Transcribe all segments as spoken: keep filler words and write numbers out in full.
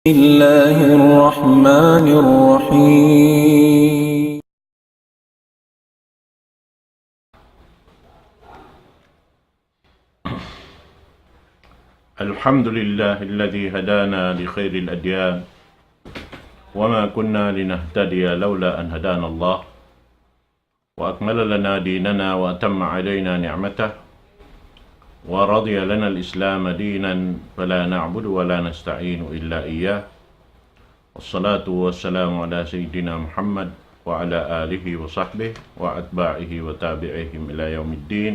بسم الله الرحمن الرحيم. الحمد لله الذي هدانا لخير الأديان وما كنا لنهتدي لولا أن هدانا الله وأكمل لنا ديننا وأتم علينا نعمته ورضي لنا الإسلام دينا فلا نعبد ولا نستعين إلا إياه. والصلاة والسلام على سيدنا محمد وعلى آله وصحبه وأتباعه وتابعيهم إلى يوم الدين.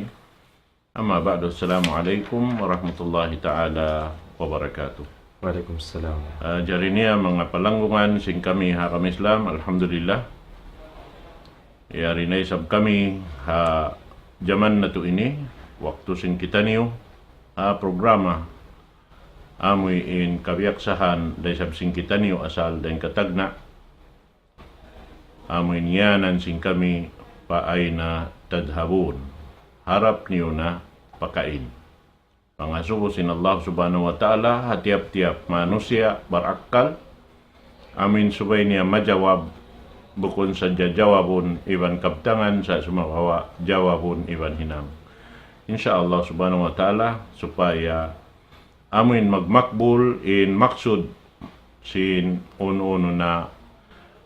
أما بعد، السلام عليكم ورحمة الله تعالى وبركاته. Waalaikumsalam. Ah, jari niya manga palanggungan sin kami ha agama Islam, alhamdulillah. Yari na isab kami ha jaman natu' ini, waktu sin kitaniyu, ha programa, amuin kabiyaksahan, da isab sin kitaniyu asal dayn katagna', amuin ngiyanan sin kami, فأين تذهبون. Harap niyu na pa kain. Pangasubu sin Allah Subhanahu wa Ta'ala, ha tiyap-tiyap manusiya' barakkal, amuin subay niya majawab, bukun sadja jawabun iban kabtangan, sa' sumagawa' jawabun iban hinang. Insya Allah Subhanahu wa Ta'ala, supaya amuin magmakbul in maksud sin unu-unu na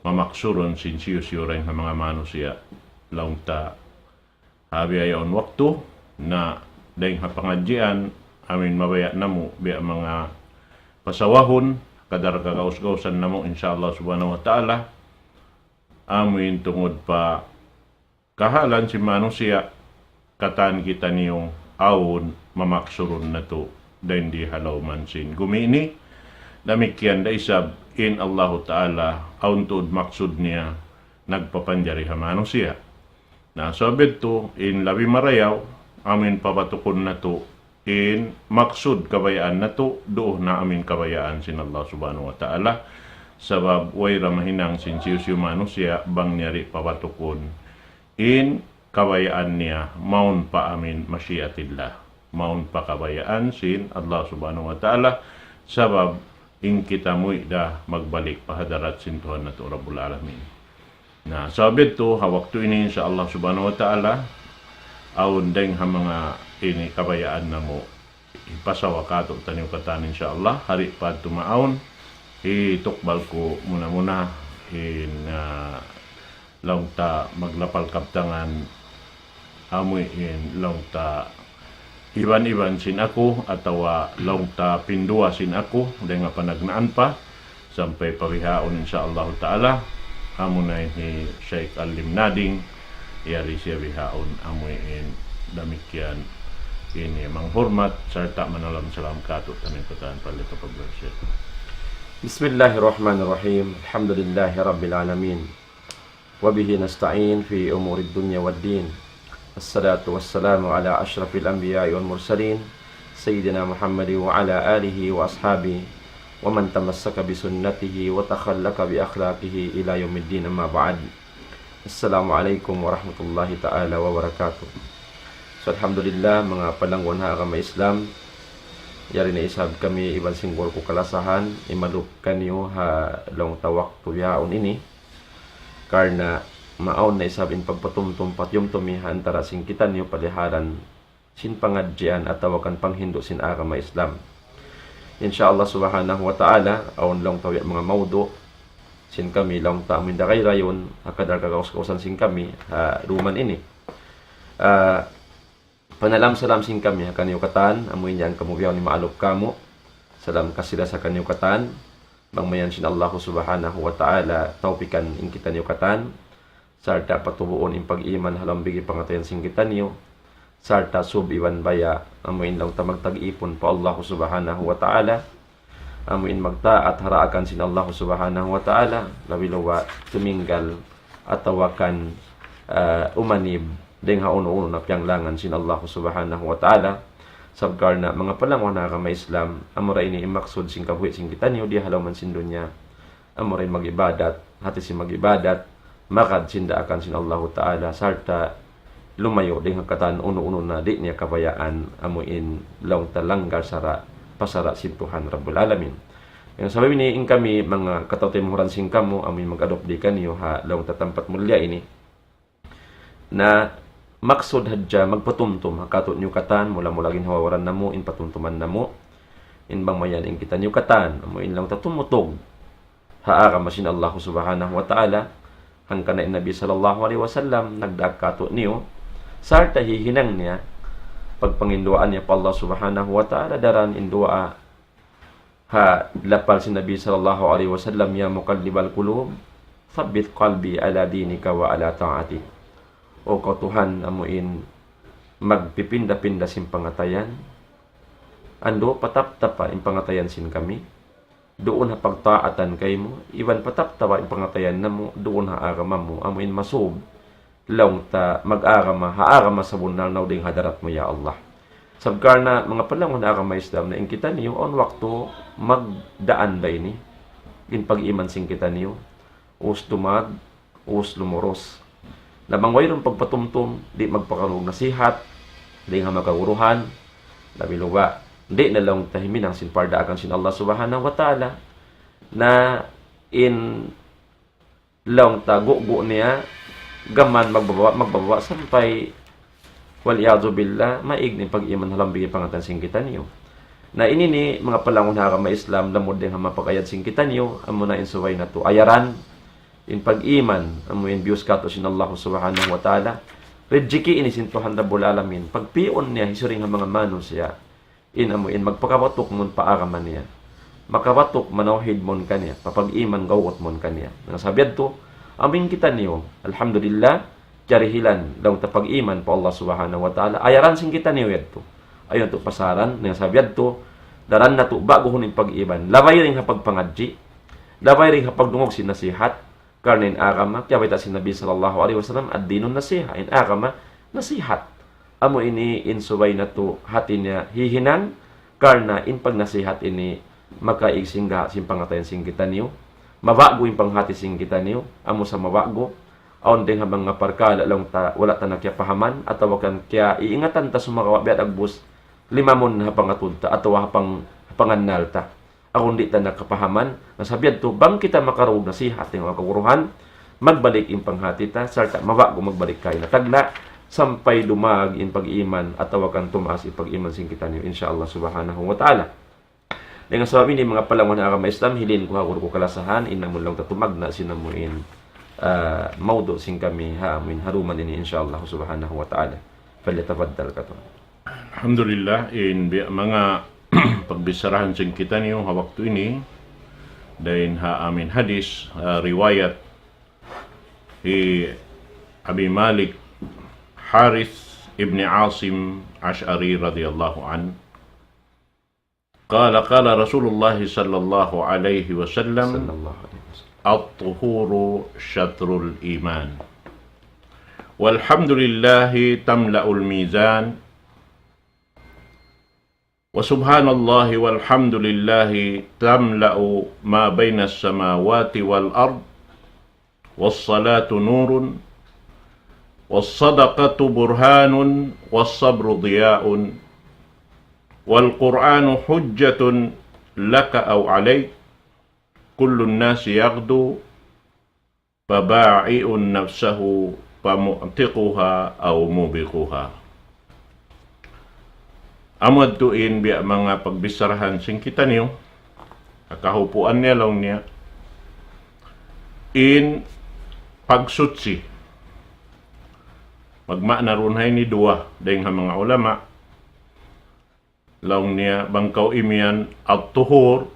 mamaksurun sin siyu-siyu dayn ha manga manusiya'. Laung ta, ha biya' yaun waktu na dayn ha pangadjian, amuin mabaya' namu' biya' manga pasawahun, kadar kagaus-gausan namu', insya Allah Subhanahu wa Ta'ala, amuin tungud pa kahalan sin manusiya', katan kitaniyu awn mamaksurun natu' dayn di ha lawm sin gumi ini. Damikkiyan da isab in Allahu Ta'ala, awn tuud maksud niya nagpapanjari ha manusiya'. Na, sabab yadtu, in labi marayaw, amuin papatukun natu' in maksud kabayaan natu', duun na amuin kabayaan sin Allah Subhanahu wa Ta'ala. Sabab way da mahinang sin siyu-siyu manusiya' bang niya di' papatukun in kabayaan niya, mawn pa amuin mashiatillah, mawn pa kabayaan sin Allah Subhanahu wa Ta'ala. Sabab in kita muwi' da magbalik pa hadarat sin Tuhan natu' Rabbul Alamin. Na, sabab yadtu, ha waktu ini, insya Allah Subhanahu wa Ta'ala, awn dayn ha manga ini kabayaan namu' hipasawa kātu'niyu katan, insya Allah, ha di' pa tuud maawn, hitukbal ku muna-muna in, ah, laung ta maglapal kabtangan, amuin laung ta iban-iban sin aku, atawa laung ta pinduwa sin aku, dayn ha panagnaan pa, sampay pa bihaun, insya Allahu Ta'ala, amuna in hi Shaykh Alim Nading, yari siya bihaun, amuin damikkiyan ini manghurmat, sarta' manalam salam kātu'niyu katan. فليتفضل الشيخ. بسم الله الرحمن الرحيم. الحمد لله رب العالمين. وبه نستعين في أمور الدنيا والدين. الصلاة والسلام على أشرف الأنبياء والمرسلين سيدنا محمد وعلى آله وأصحابه ومن تمسك بسنته وتخلق بأخلاقه إلى يوم الدين، أما بعد. السلام عليكم ورحمة الله تعالى وبركاته. So, alhamdulillah, manga palanggungan ha agama Islam, yari na isab kami iban sin guru ku kalasahan, imalup kaniyu ha laung ta waktu bihaun ini. Karna' maawn na isab in pagpatumtum patiyumtumi ha antara sin kitaniyu palihalan sin pangadjian atawa kan panghindu' sin agama Islam. Insya Allah Subhanahu wa Ta'ala, awn laung ta biya' manga mawdu' sin kami laung ta amuin da kay rayun, ha kadar kagaus-gausan sin kami, ha, duman ini. Ah, panalam salam sin kami ha kaniyu katan, amuin yan kamu bihaun ini maalup kamu. Salam kasi-lasa kaniyu katan. Bang mayan sin Allahu Subhanahu wa Ta'ala tawpikan in kitaniyu katan, sarta' patubuun in pag-iman ha lawm bigi pangatayan sin kitaniyu, sarta' sub iban baya', amuin laung ta magtag-ipun pa Allahu Subhanahu wa Ta'ala, amuin magtaat ha daakan sin Allahu Subhanahu wa Ta'ala, labi-labi tuminggal atawa kan, ah, umanib dayn ha unu-unu na piyanglangan sin Allahu Subhanahu wa Ta'ala. Sabab karna' manga palanggungan ha agama Islam, amura ini in maksud sin kabuhi' sin kitaniyu di ha lawm sin dunya. Amura in mag-ibadat, hati sin mag-ibadat, magad sin daakan sin Allahu Ta'ala, sarta' lumayu' dayn ha katan unu-unu na di' niya kabayaan, amuin laung ta langgal sara', pa sara' sin Tuhan Rabbul Alamin. Dayn ha sabab ini, in kami manga kataw-taymanghuran sin kamu, amu in mag-adopt di kaniyu ha lawm ta tampat mulliya ini. Na maksud hadja magpatumtum ha katu'niyu katan, mula-mula ginhawa-baran namu', in patumtuman namu', in bang mayan in kitaniyu katan, amu in laung ta tumutug ha agama sin Allah Subhanahu wa Ta'ala, hangkan in Nabi sallallahu alayhi wasallam nagdaak katu'niyu, sarta' hihinang niya, pagpanginduwaa niya pa Allah Subhanahu wa Ta'ala, daran in duwaa ha lapal sin Nabi sallallahu alayhi wasallam, يا مقلب القلوب ثبت قلبي على دينك وعلى طاعتك. O kaw Tuhan, amu in magpipinda-pinda sin pangatayan, andu' pataptapa in pangatayan sin kami duun ha pagtaatan kaymu, iban pataptapa in pangatayan namu' duun ha agama mu, amu in masub laung ta mag-agama ha agama sabunnal naw dayn ha hadarat mu, ya Allah. Sabab karna' manga palangun ha agama Islam, na in kitaniyu awn waktu magdaan da ini in pag-iman sin kitaniyu, ubus dumag, ubus lumurus. Na bang wayruun pagpatumtum, di' magpakarug nasihat dayn ha manga kaguruhan, labi-labi di' na laung ta himinang sin pardaakan sin Allah Subhanahu wa Ta'ala, na in laung ta gugu' niya, gam magbaba', magbaba' sampay, wal iyadhu billah, maig in pag-iman ha lawm bigi pangatayan sin kitaniyu. Na ini ini manga palangun ha agama Islam, lamud dayn ha manga pag-ayad sin kitaniyu, amuna in subay natu' ayaran, in pag-iman, amu in biyus katu' sin Allah Subhanahu wa Ta'ala, rijiki ini sin Tuhan Rabbul Alamin, pagpi'un niya hisiyu-siyu ha manga manusiya', in amu in magpakabatuk mun pa agama niya. Makabatuk manawhid mun kaniya, papag-iman gawgut mun kaniya. Dayn ha sabab yadtu, amu in kitaniyu, alhamdulillah, jari hilan laung ta pag-iman pa Allah Subhanahu wa Ta'ala, ayaran sin kitaniyu yadtu. Ayaw natu' pasaran, dayn ha sabab yadtu, daran natu' ba'guhun in pag-iman. Labay dayn ha pagpangadji', labay dayn ha pagdungug sin nasihat, karna' in agama, kiyabayta' sin Nabi sallallahu alayhi wasallam, الدين النصيحة, in agama, nasihat. Amu ini in subay natu' hati niya hihinang, karna' in pagnasihat ini makaig sin gaha' sin pangatayan sin kitaniyu, maba'gu in panghati sin kitaniyu, amu sa maba'gu, awn dayn ha manga parkala' laung ta, wala' ta na kiyapahaman, atawa kan kiyaiingatan ta sumagawa' biya' dagbus, limamun ha pangatud ta, atawa ha pang-, ha pangannal ta. Awn di' ta na kapahaman, na sabab yadtu, bang kita makarug nasihat dayn ha manga kaguruhan, magbalik in panghati ta, sarta' maba'gu magbalik kaina tagna', sampay dumag in pag-iman, atawa kan tumaas in pag-iman sin kitaniyu, insha Allah Subhanahu wa Ta'ala. Dayn ha sabab ini, manga palangun ha agama Islam, hilin ku ha guru ku kalasahan, in amun laung ta tumagna' sin amu in, ah, mawdu' sin kami, ha amu in ha dum ini, insha Allah Subhanahu wa Ta'ala. فليتفضل katu'. Alhamdulillah, in biya' manga pagbicharahan sin kitaniyu ha waktu ini, dayn ha amu in hadis, ah, riwayat hi Abi Malik Harith ibn Asim Ash'ari radiyallahu anhu. قال، قال رسول الله صلى الله عليه وسلم، صلى الله عليه وسلم. الطهور شطر الإيمان. والحمد لله تملأ الميزان. وسبحان الله والحمد لله تملأ ما بين السماوات والأرض. والصلاة نور، والصدقة برهان، والصبر ضياء، والقرآن حجة لك أو عليك، كل الناس يغدو، فبائع نفسه فمعتقها أو موبقها. Amu yadtu in biya' manga pagbicharahan sin kitaniyu, ha kahupuan niya laung niya, in pagsuchi. Magmaana duun ha ini duwa, dayn ha manga ulama, laung niya bang kaw imiyan at-tuhur,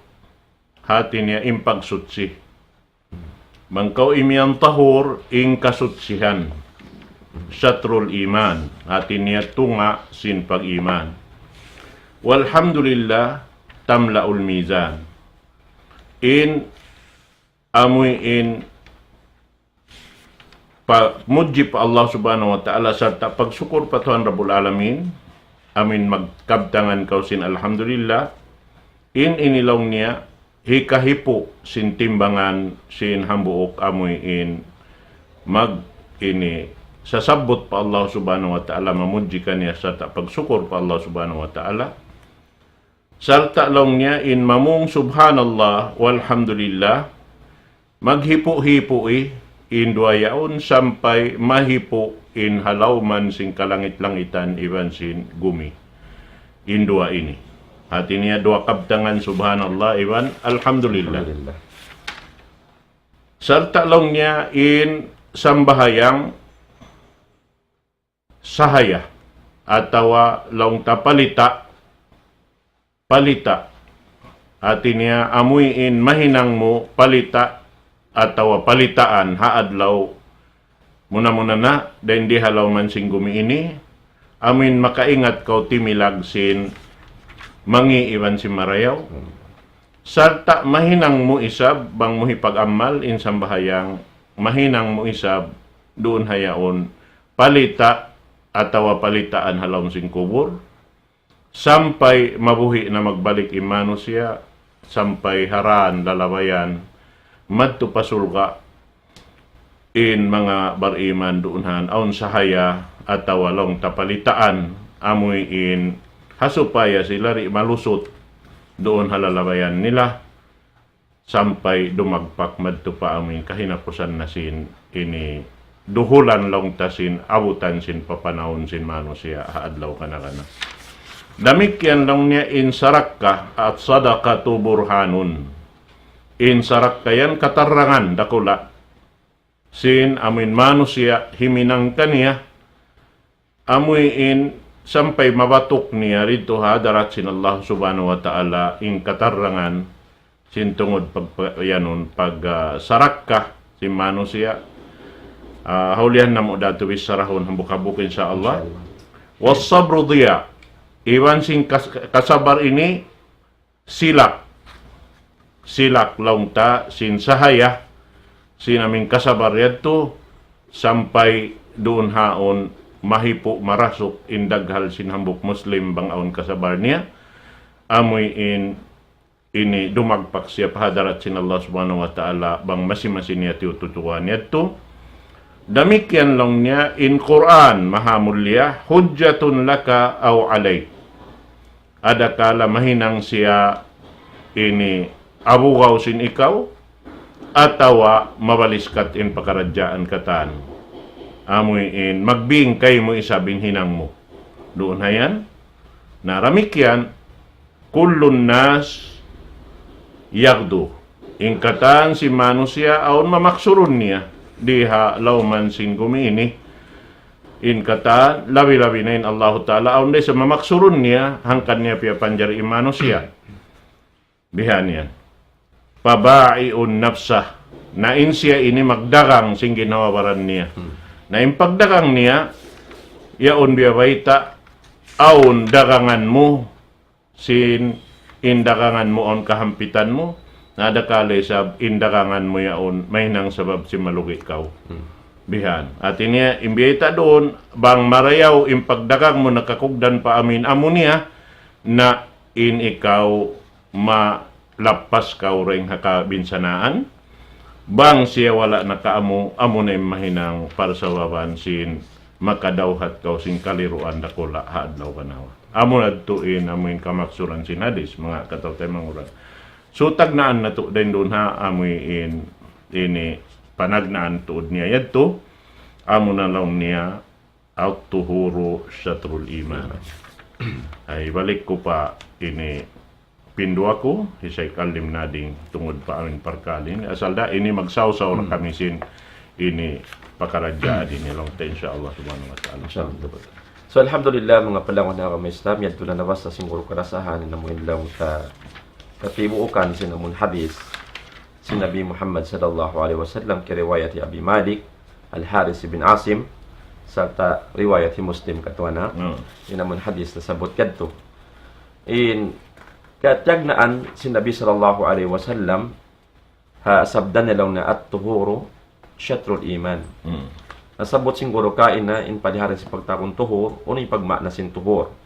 hati niya in pagsuchi. Bang kaw imiyan tahur, in kasuchihan. شطر الإيمان, hati niya tunga' sin pag-iman. والحمد لله تملأ الميزان. In amuin pamudji pa Allah Subhanahu wa Ta'ala sarta' pagsukur pa Tuhan Rabbul Alamin, amuin magkabtangan kaw sin alhamdulillah, in ini laung niya, hikahipu' sin timbangan sin hambuuk amuin mag ini sasabbut pa Allah Subhanahu wa Ta'ala, mamudji kaniya sarta' pagsukur pa Allah Subhanahu wa Ta'ala. Sarta' laung niya in mamung subhanallah walhamdulillah, maghipu'-hipu' in duwa yaun sampay mahipu' in ha lawm sin kalangit-langitan iban sin gumi. In duwa ini. Hati niya duwa kabtangan subhanallah iban alhamdulillah. Alhamdulillah. Sarta' laung niya in sambahayang sahaya atawa laung ta palita', palita'. Hati niya amuin mahinang mu palita' atawa palitaan ha adlaw. Muna-muna na, dayn di ha lawm sin gumi ini, amuin makaingat kaw timilag sin mangi' iban sin marayaw. Sarta' mahinang mu isab, bang mu hipag-amal in sambahayang, mahinang mu isab, duun ha yaun, palita' atawa palitaan ha lawm sin kubul, sampay mabuhi' na magbalik in manusiya', sampay ha dān lalabayan, madtu pa surga', in manga bariman duun ha yan, awn sahaya atawa laung ta palitaan, amuin ha supaya sila di' malusut duun ha lalabayan nila, sampay dumagpak madtu pa amuin kahinapusan na sin ini duhulan laung ta sin abutan sin papanawun sin manusiya' ha adlaw kana-kana. Damikkiyan laung niya in sarakka, as-sadaqatu burhanun. In sarakka yan katarangan dakula'. Sin amuin manusiya' himinang kaniya, amuin sampay mabatuk niya didtu ha hadarat sin Allah Subhanahu wa Ta'ala in katarangan sin tungud pag, pag, yanun, pag, ah, sarakka sin manusiya'. Ah, ha ulihan namu' da tu bissarahun hambuuk-hambuuk, insya Allah. Was sabru diya. Iban sin kas-, kasabar ini silak. Silak laung ta sin sahaya, sin amuin kasabar yadtu, sampay duun ha yaun mahipu' marasuk in daghal sin hambuuk Muslim bang awn kasabar niya. Amuin ini dumagpak siya pa hadarat sin Allah Subhanahu wa Ta'ala bang masi-masi niya tiyututuan yadtu. Damikkiyan laung niya in Qur'an maha mulia, hujjatun laka aw alayk. Adakala mahinang siya ini abugaw sin ikaw, atawa mabaliskat in pakaradjaan katan. Amuin magbing kaymu isab in hinang mu. Duun ha yan. Na damikkiyan, kullun nas yaghdu. In katan sin manusiya' awn mamaksurun niya di ha lawm sin gumi ini. In katan, labi-labi na in Allahu Ta'ala, awn da isab mamaksurun niya, hangkan niya piyapanjari in manusiya'. Bihan yan. Faba'i'un nafsah. Na in siya ini magdagang sin ginhawa-baran niya. Na in pagdagang niya, yaun biya' bayta', awn dagangan mu, sin in dagangan mu awn kahampitan mu, na adakala isab in dagangan mu yaun, mahinang sabab sin malugi kaw. Bihan. Hati niya, in biyayta' duun, bang marayaw in pagdagang mu nakakugdan pa amuin amu niya, na in ikaw malappas kaw dayn ha kabinsanaan, bang siya wala' nakaamu, amu na in mahinang parsababan sin makadawhat kaw sin kaliruan dakula' ha adlaw ganawa. Amu na tuud in amuin kamaksuran sin hadis, manga kataw-taymanghuran. So, tagnaan natu' dayn duun ha, amuin ini panagnaan tuud niya yadtu, amu na laung niya, at-tuhuru shatrul iman. Ay, balik ku pa ini pinduwa ku, hi Shaykh Alim Nading tungud pa amuin parkala' ini. Asal da ini magsawsaw na kami sin ini pakaradjaan ini laung ta, insya Allah subhanahu wa ta'ala. Insya Allah. So, alhamdulillah, manga palangun ha agama Islam, yadtu na nabasa sin guru karasahan, in amuin laung ta katibuukan sin amun hadis sin Nabi Muhammad sallallahu alayhi wasallam, kiriwayat hi Abi Malik Al-Haris ibn Asim, sarta' riwayat hi Muslim katuana. Hmm. In amun hadis nasabbut kadtu. In katiyagnaan sin Nabi sallallahu alayhi wasallam, ha sabda niya laung niya, "At-tuhuru shatrul iman." Hmm. Nasabbut sin guru kaina in paliharan sin pagtawagun tuhur, unu in pagmaana sin tuhur.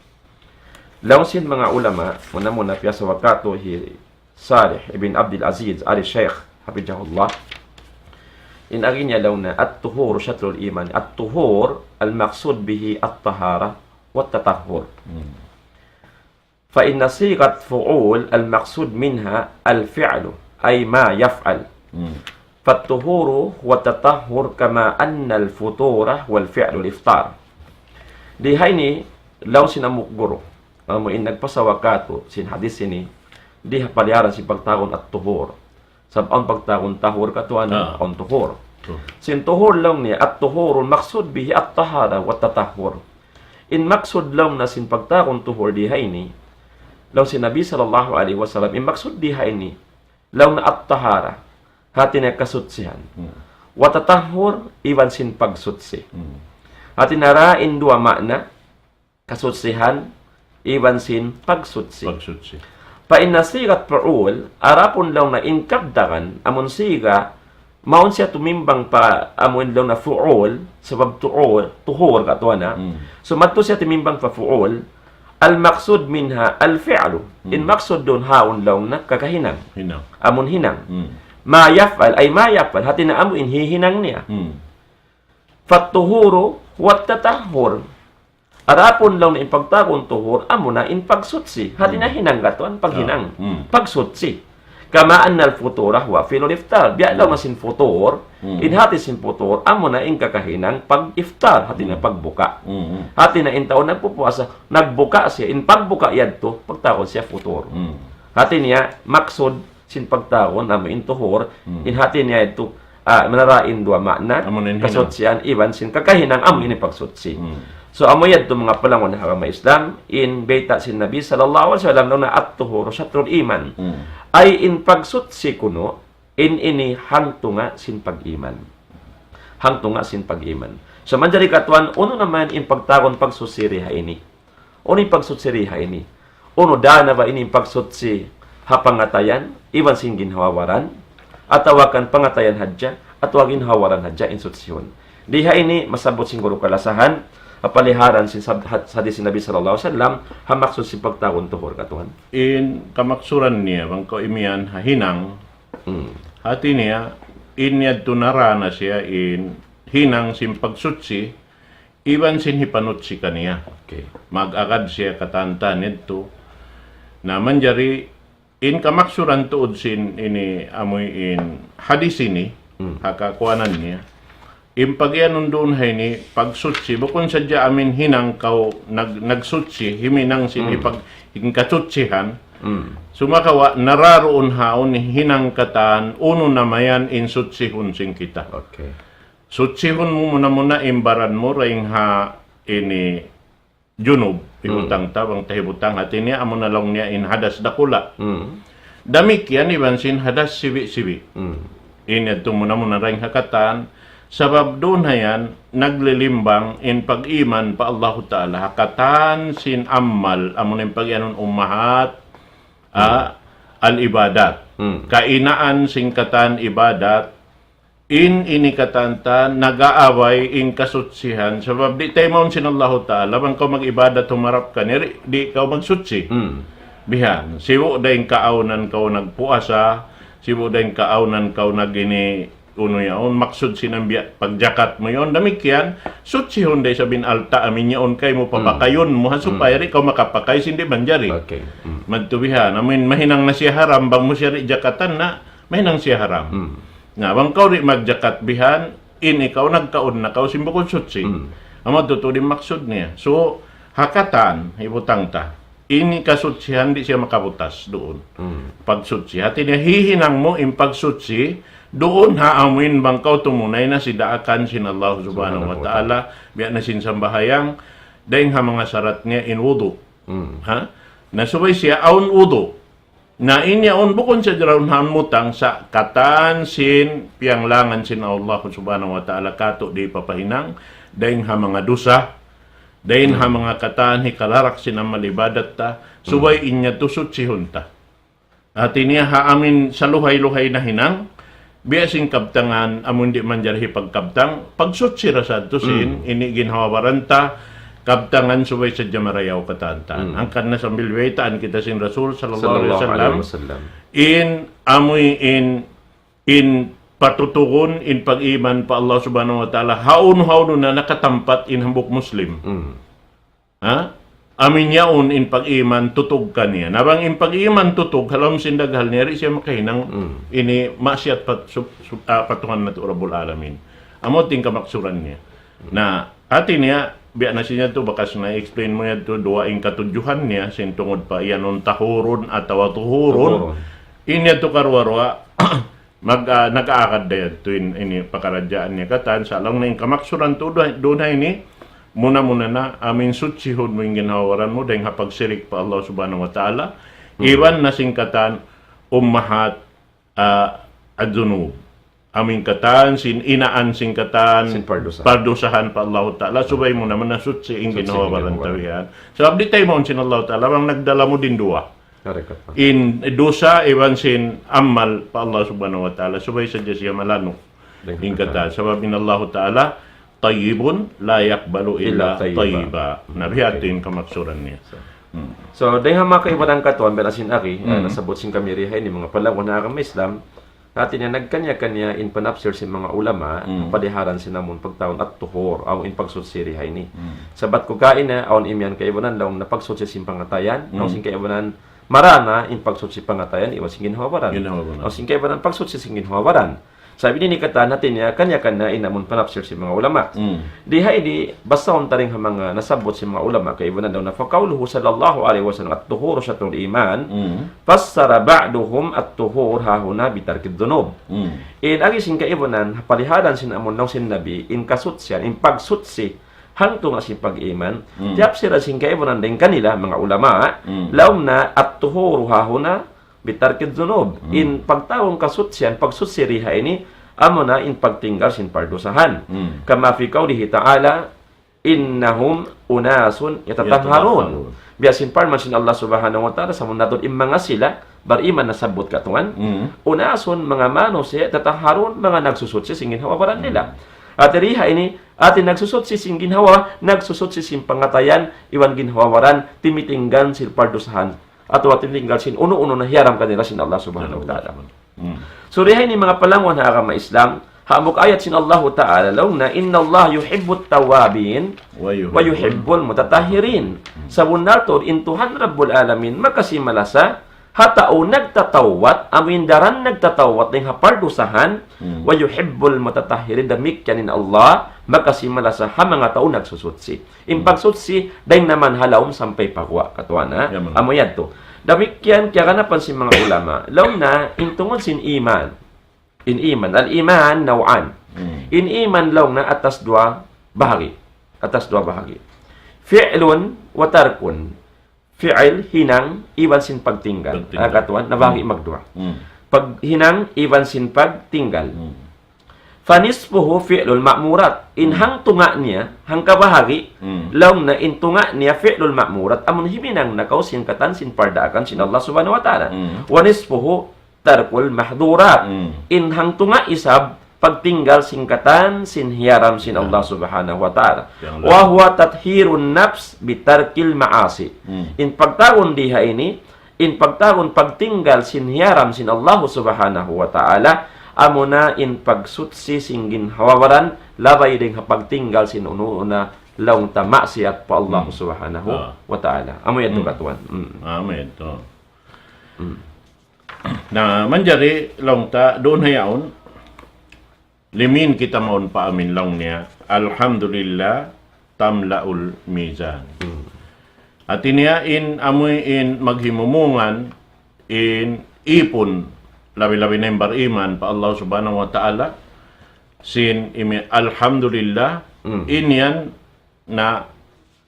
Laung sin manga ulama, muna-muna piyasawakatu hi Salih ibn Abdul Aziz Al Sheikh, hafidhahullah. In agi niya laung niya, "At-tuhuru shatrul iman." At-tuhur, al-maqsud bihi at-tahara wa at-tatahhur. Hmm. فإن صيغة فعول المقصود منها الفعل، أي ما يفعل. Hmm. فالطهور هو التطهر كما أن الفطور هو الفعل الإفطار. Di ha ini, laung sin hambuuk guru, amu in nagpasawa kātu' sin hadith ini, di ha paliharan sin pagtawagun at-tuhur. Sabab awn pagtawagun tahur katuan, ah, awn tuhur. True. Sin tuhur laung niya, at-tuhurul maksud bihi at-tahara wa tatahhur. In maksud laung na sin pagtawagun tuhur di ha ini, laung sin Nabi sallallahu alayhi wasallam, in maksud di ha ini, laung na at-tahara, hati niya kasutsihan. Hmm. Wa tatahhur, iban sin pagsuchi. Hmm. Hati niya ra in duwa makna, kasuchihan, iban sin pagsuchi. Pagsuchi. فإن صيغة فعول, adapun laung na in kabtangan, amun siga, mawn siya tumimbang pa, amun laung na fu'ul, sabab tu'ul, tuhur katuan na. Hmm. So, madtu siya tumimbang pa fu'ul, المقصود منها الفعل. Hmm. In maksud duun ha yaun laung na kakahinang. Hinang. Amun hinang. Hmm. ما يفعل, أي ما يفعل, hati niya amu in hihinang niya. Hmm. فالطهور هو التطهر. Adapun laung na in pagtawagun tuhur, amu na in pagsuchi. Hati niya, hmm, hinang katuan, paghinang. Ah, hmm. Pagsuchi. كما أن الفطور هو فعل الإفطار. Biya' laung na sin futur, hmm, in hati sin futur, amu na in kakahinang pag-iftar. Hati niya, hmm, pagbuka. Hmm, hmm. Hati niya in tau nagpupuasa, nagbuka siya. In pagbuka yadtu, pagtawagun siya futur. Hmm. Hati niya, maksud sin pagtawagun amu in tuhur, hmm, in hati niya yadtu, ah, manarain duwa makna, amu na in hinang. Kasuchian, iban sin kakahinang amu ini pagsuchi. Hmm. So, amu yadtu manga palangun ha agama Islam, in bayta' sin Nabi sallallahu alayhi wasallam, laung na at-tuhuru shatrul iman. Hmm. Ay in pagsuchi kunu', in ini hangtunga' sin pag-iman. Hangtunga' sin pag-iman. So, manjari katuan, unu na man in pagtawagun pagsuchi di ha ini. Unu in pagsuchi di ha ini? Unu, da na ba ini in pagsuchi ha pangatayan, iban sin ginhawa-baran, atawa kan pangatayan hadja, atawa ginhawa-baran hadja in suchihun? Di ha ini, masabbut sin guru kalasahan, ha paliharan sin sab-, had-, hadith sin Nabi sallallahu alayhi wasallam, ha maksud sin pagtawagun tuhur katuan. In kamaksuran niya, bang kaw imiyan ha hinang, hmm, hati niya, in yadtu nara na siya in hinang sin pagsuchi, iban sin hipanuchi kaniya. Okay. Mag-agad siya katan-katan yadtu. Na manjari in kamaksuran tuud sin ini amuin hadith ini, hmm, ha kakuanan niya. In pag-iyanun duun ha ini, pagsuchi, bukun sadja amuin hinang kaw nag-, nagsuchi, himinang sin, hmm, hipag-, hingkasuchihan. Hmm. Sumagawa', nararuun ha yaun hinang katan, unu na mayan in suchihun sin kita. Okay. Suchihun mu muna-muna in baran mu, dayn ha ini junub, hmm, hibutang ta, bang ta hibutang, hati niya, amu na laung niya in hadas dakula'. Hmm. Damikkiyan iban sin hadas sibi'-sibi'. Hmm. In yadtu muna-muna dayn ha katan, sabab duun ha yan, naglilimbang in pag-iman pa Allahu Ta'ala, ha katan sin amal, amu na in pag-iyanun ummahat, ah, hmm, al-ibadat. Hmm. Kainaan sin katan ibadat, in ini katan ta nag-aabay in kasuchihan, sabab di' taymaun sin Allahu Ta'ala, bang kaw mag-ibadat humarap kaniya, di', di' kaw magsuchi. Hmm. Bihan, sibu' da in kaawnan kaw nagpuasa, sibu' da in kaawnan kaw nag-ini, unu yaun, maksud sin ambiya' pagjakat mu yaun, damikkiyan, suchihun da isab in alta' amuin yaun kaymu, hmm, papakayun mu, ha, supaya, hmm, di' kaw makapakay sin di' manjari. Okay. Hmm. Madtu bihan, amuin mahinang na siya haram, bang mu siya di' jakatan na, mahinang siya haram. Hmm. Na, bang kaw di' magjakat bihan, in ikaw nagkaun na kaw sin bukun suchi. Hmm. Amu tuud in maksud niya. So, ha katan, hibutang ta. In kasuchihan di' siya makabutas duun. Hmm. Pagsuchi. Hati niya, hihinang mu in pagsuchi, duun ha amuin bang kaw tumunay na sin daakan sin Allah Subhanahu wa Ta'ala, biya' na sin sambahayang, dayn ha manga sarat niya in wudu'. Hmm. Ha? Na subay siya awn wudu'. Na in yaun bukun sadja dayn ha mutang sa katan sin piyanglangan sin Allah Subhanahu wa Ta'ala kātu' di' papahinang, dayn ha manga dusa, dayn ha, hmm, manga katan hikalarak sin amal ibadat ta, subay, hmm, in yadtu suchihun ta. Hati niya ha amuin saluhay-luhay na hinang, biya' sin kabtangan, amun di' manjari hipagkabtang, pagsuchi ra sadtu sin, hmm, ini ginhawa-baran ta, kabtangan subay sadja marayaw katan-katan. Hmm. Hangkan na sambil biyaytaan kita sin Rasul sallallahu alayhi wasallam, sallallahu alayhi wasallam, in amuin, in patutugun, in pag-iman pa Allah Subhanahu wa Ta'ala, hawnu-hawnu na nakatampat in hambuuk Muslim. Hmm. Ha? amin yaun in pag-iman tutug kaniya. Na bang in pag-iman tutug, ha lawm sin daghal niya, di' siya makahinang ini maksiat pa, sub, sub, ah, pa Tuhan natu' Rabbul Alamin. Amu in kamaksuran niya. Na, hati niya, biya' na sin yadtu, bakas na-explain mu yadtu, duwa in katudjuhan niya, sin tungud pa, iyanun tahurun atawa tuhurun. Tuhurun. In yadtu karuwa-ruwa, mag, ah, nag-aagad da yadtu in, ini pakaradjaan niya katan, sa' laung na in kamaksuran tuud, duun ha ini, muna-muna na, amin sutsihun mu in ginhawa-baran mu, dayng ha pagsirik pa Allah Subhanahu wa Ta'ala, iban na sin katan, ummahat, ah, ad-dunub. Amin katan, sin inaan sin katan, sin pardusahan. Pardusahan pa Allah Ta'ala, subay mu naman na sutsi in ginhawa-baran tawihan. Sabab di' taymaun sin Allah Ta'ala, bang nagdala mu din duwa. Correct. In dusa, iban sin amal pa Allah Subhanahu wa Ta'ala, subay sadja siya malanu'. In katan. Sabab in Allah Ta'ala, tayyibun la yaqbalu illa tayyiba. Na biya' hātu in kamaksuran niya. So, dayng ha manga kaibanan katuan, biya' na sin agi, ah, nasabbut sin kami di ha ini, manga palangga' ha agama Islam, hati niya nagkaniya-kaniya in panapsir sin manga ulama, paliharan sin amun pagtawagun at-tuhur, amu in pagsutsi di ha ini. Sabab ku kaina, awn imiyan kaibanan laung na pagsutsi sin pangatayan, awn sin kaibanan marā na in pagsutsi pangatayan, iban sin ginhawa-baran. Awn sin kaibanan pagsutsi sin ginhawa-baran. Sabab ini katan hati niya, kaniya-kaniya in amun panapsir sin manga ulama. Di ha ini, basahun ta dayng ha manga nasabbut sin manga ulama, kaibanan laung na, فقوله صلى الله عليه وسلم الطهور شطر الإيمان، فسر بعضهم الطهور هاهنا بترك الذنوب. In agi sin kaibanan, paliharan sin amun laung sin Nabi, in kasutsian, in pagsutsi, hangtunga' sin pag-iman, tiyapsiran sin kaibanan dayng kanila, manga ulama, laung na at-tuhuru hahuna bitarkid dhunub. In pagtawagun kasutsian, pagsutsi di ha ini, amuna in pagtinggal sin pardusahan. Kama fi qawlihi ta'ala, إنهم أناس يتطهرون. Biya' sin parman sin Allah Subhanahu wa Ta'ala, sabunnal tuud in manga sila, bariman nasabbut katuan, أناس, manga manusiya', يتطهرون, manga nagsusutsi sin ginhawa-baran nila. Hati di ha ini, hati nagsusutsi sin ginhawa, nagsusutsi sin pangatayan, iban ginhawa-baran, timitinggal sin pardusahan, atawa timitinggal sin unu-unu na hiyaram kanila sin Allah Subhanahu wa Ta'ala. So, di ha ini manga palangga' ha agama Islam, hambuuk ayat sin Allahu Ta'ala, laung na, إن الله يحب التوابين ويحب المتطهرين. Sabunnal tuud, in Tuhan Rabbul Alamin, makasi malasa, ha tau nagtatawbat, amu in daran nagtatawbat dayng ha pardusahan, ويحب المتطهرين, damikkiyan in Allah, makasi malasa ha manga tau nagsusutsi. In pagsutsi, dayng naman ha lawm sampay pa guwa', katuan, ha? Amu yadtu. Damikkiyan, kiyaganapan sin manga ulama, laung na, in tungud sin iman. In iman. الإيمان نوعان. In iman laung na atas duwa bahagi'. Atas duwa bahagi'. فعل وترك. Fi'il, hinang, iban sin pagtinggal. Pagtinggal. Ah, katuan, nabahagi' magduwa. Paghinang, iban sin pagtinggal. فنصفه فعل المأمورات. In hangtunga' niya, hangka bahagi', laung na in tunga' niya فعل المأمورات, amun himinang na kaw sin katan sin pardaakan sin Allah Subhanahu wa Ta'ala. ونصفه ترك المحظورات. In hangtunga' isab, pagtinggal sin katan sin hiyaram sin Allah Subhanahu wa Ta'ala. وهو تطهير النفس بترك المعاصي. In pagtawagun di ha ini, in pagtawagun pagtinggal sin hiyaram sin Allah Subhanahu wa Ta'ala, amuna in pagsutsi sin ginhawa-baran, labay dayng ha pagtinggal sin unu-unu na laung ta maksiat pa Allah Subhanahu wa Ta'ala. Amu yadtu katuan. Amu yadtu. Na, manjari laung ta, duun ha yaun, limin kita mawn pa amin laung niya, الحمد لله تملأ الميزان. Hati niya in amuin maghimumungan in ipun, labi-labi na in bariman pa Allah Subhanahu wa Ta'ala, sin imi, alhamdulillah, in yan na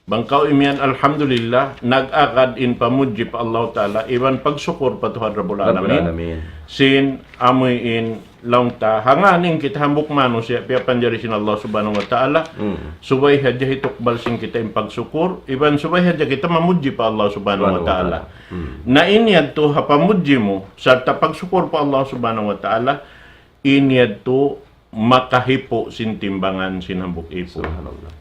bang kaw imiyan alhamdulillah, nag-agad in pamudji pa Allah Ta'ala, iban pagsukur pa Tuhan Rabbul Alamin. Sin amuin laung ta, hangkan in kita hambuuk manusiya', piyapanjari sin Allah Subhanahu wa Ta'ala, subay hadja hitukbal sin kita in pagsukur, iban subay hadja kita mamudji pa Allah Subhanahu wa Ta'ala. Na in yadtu ha pamudji mu, sarta' pagsukur pa Allah Subhanahu wa Ta'ala, in yadtu makahipu' sin timbangan sin hambuuk ipun. Subhanallah.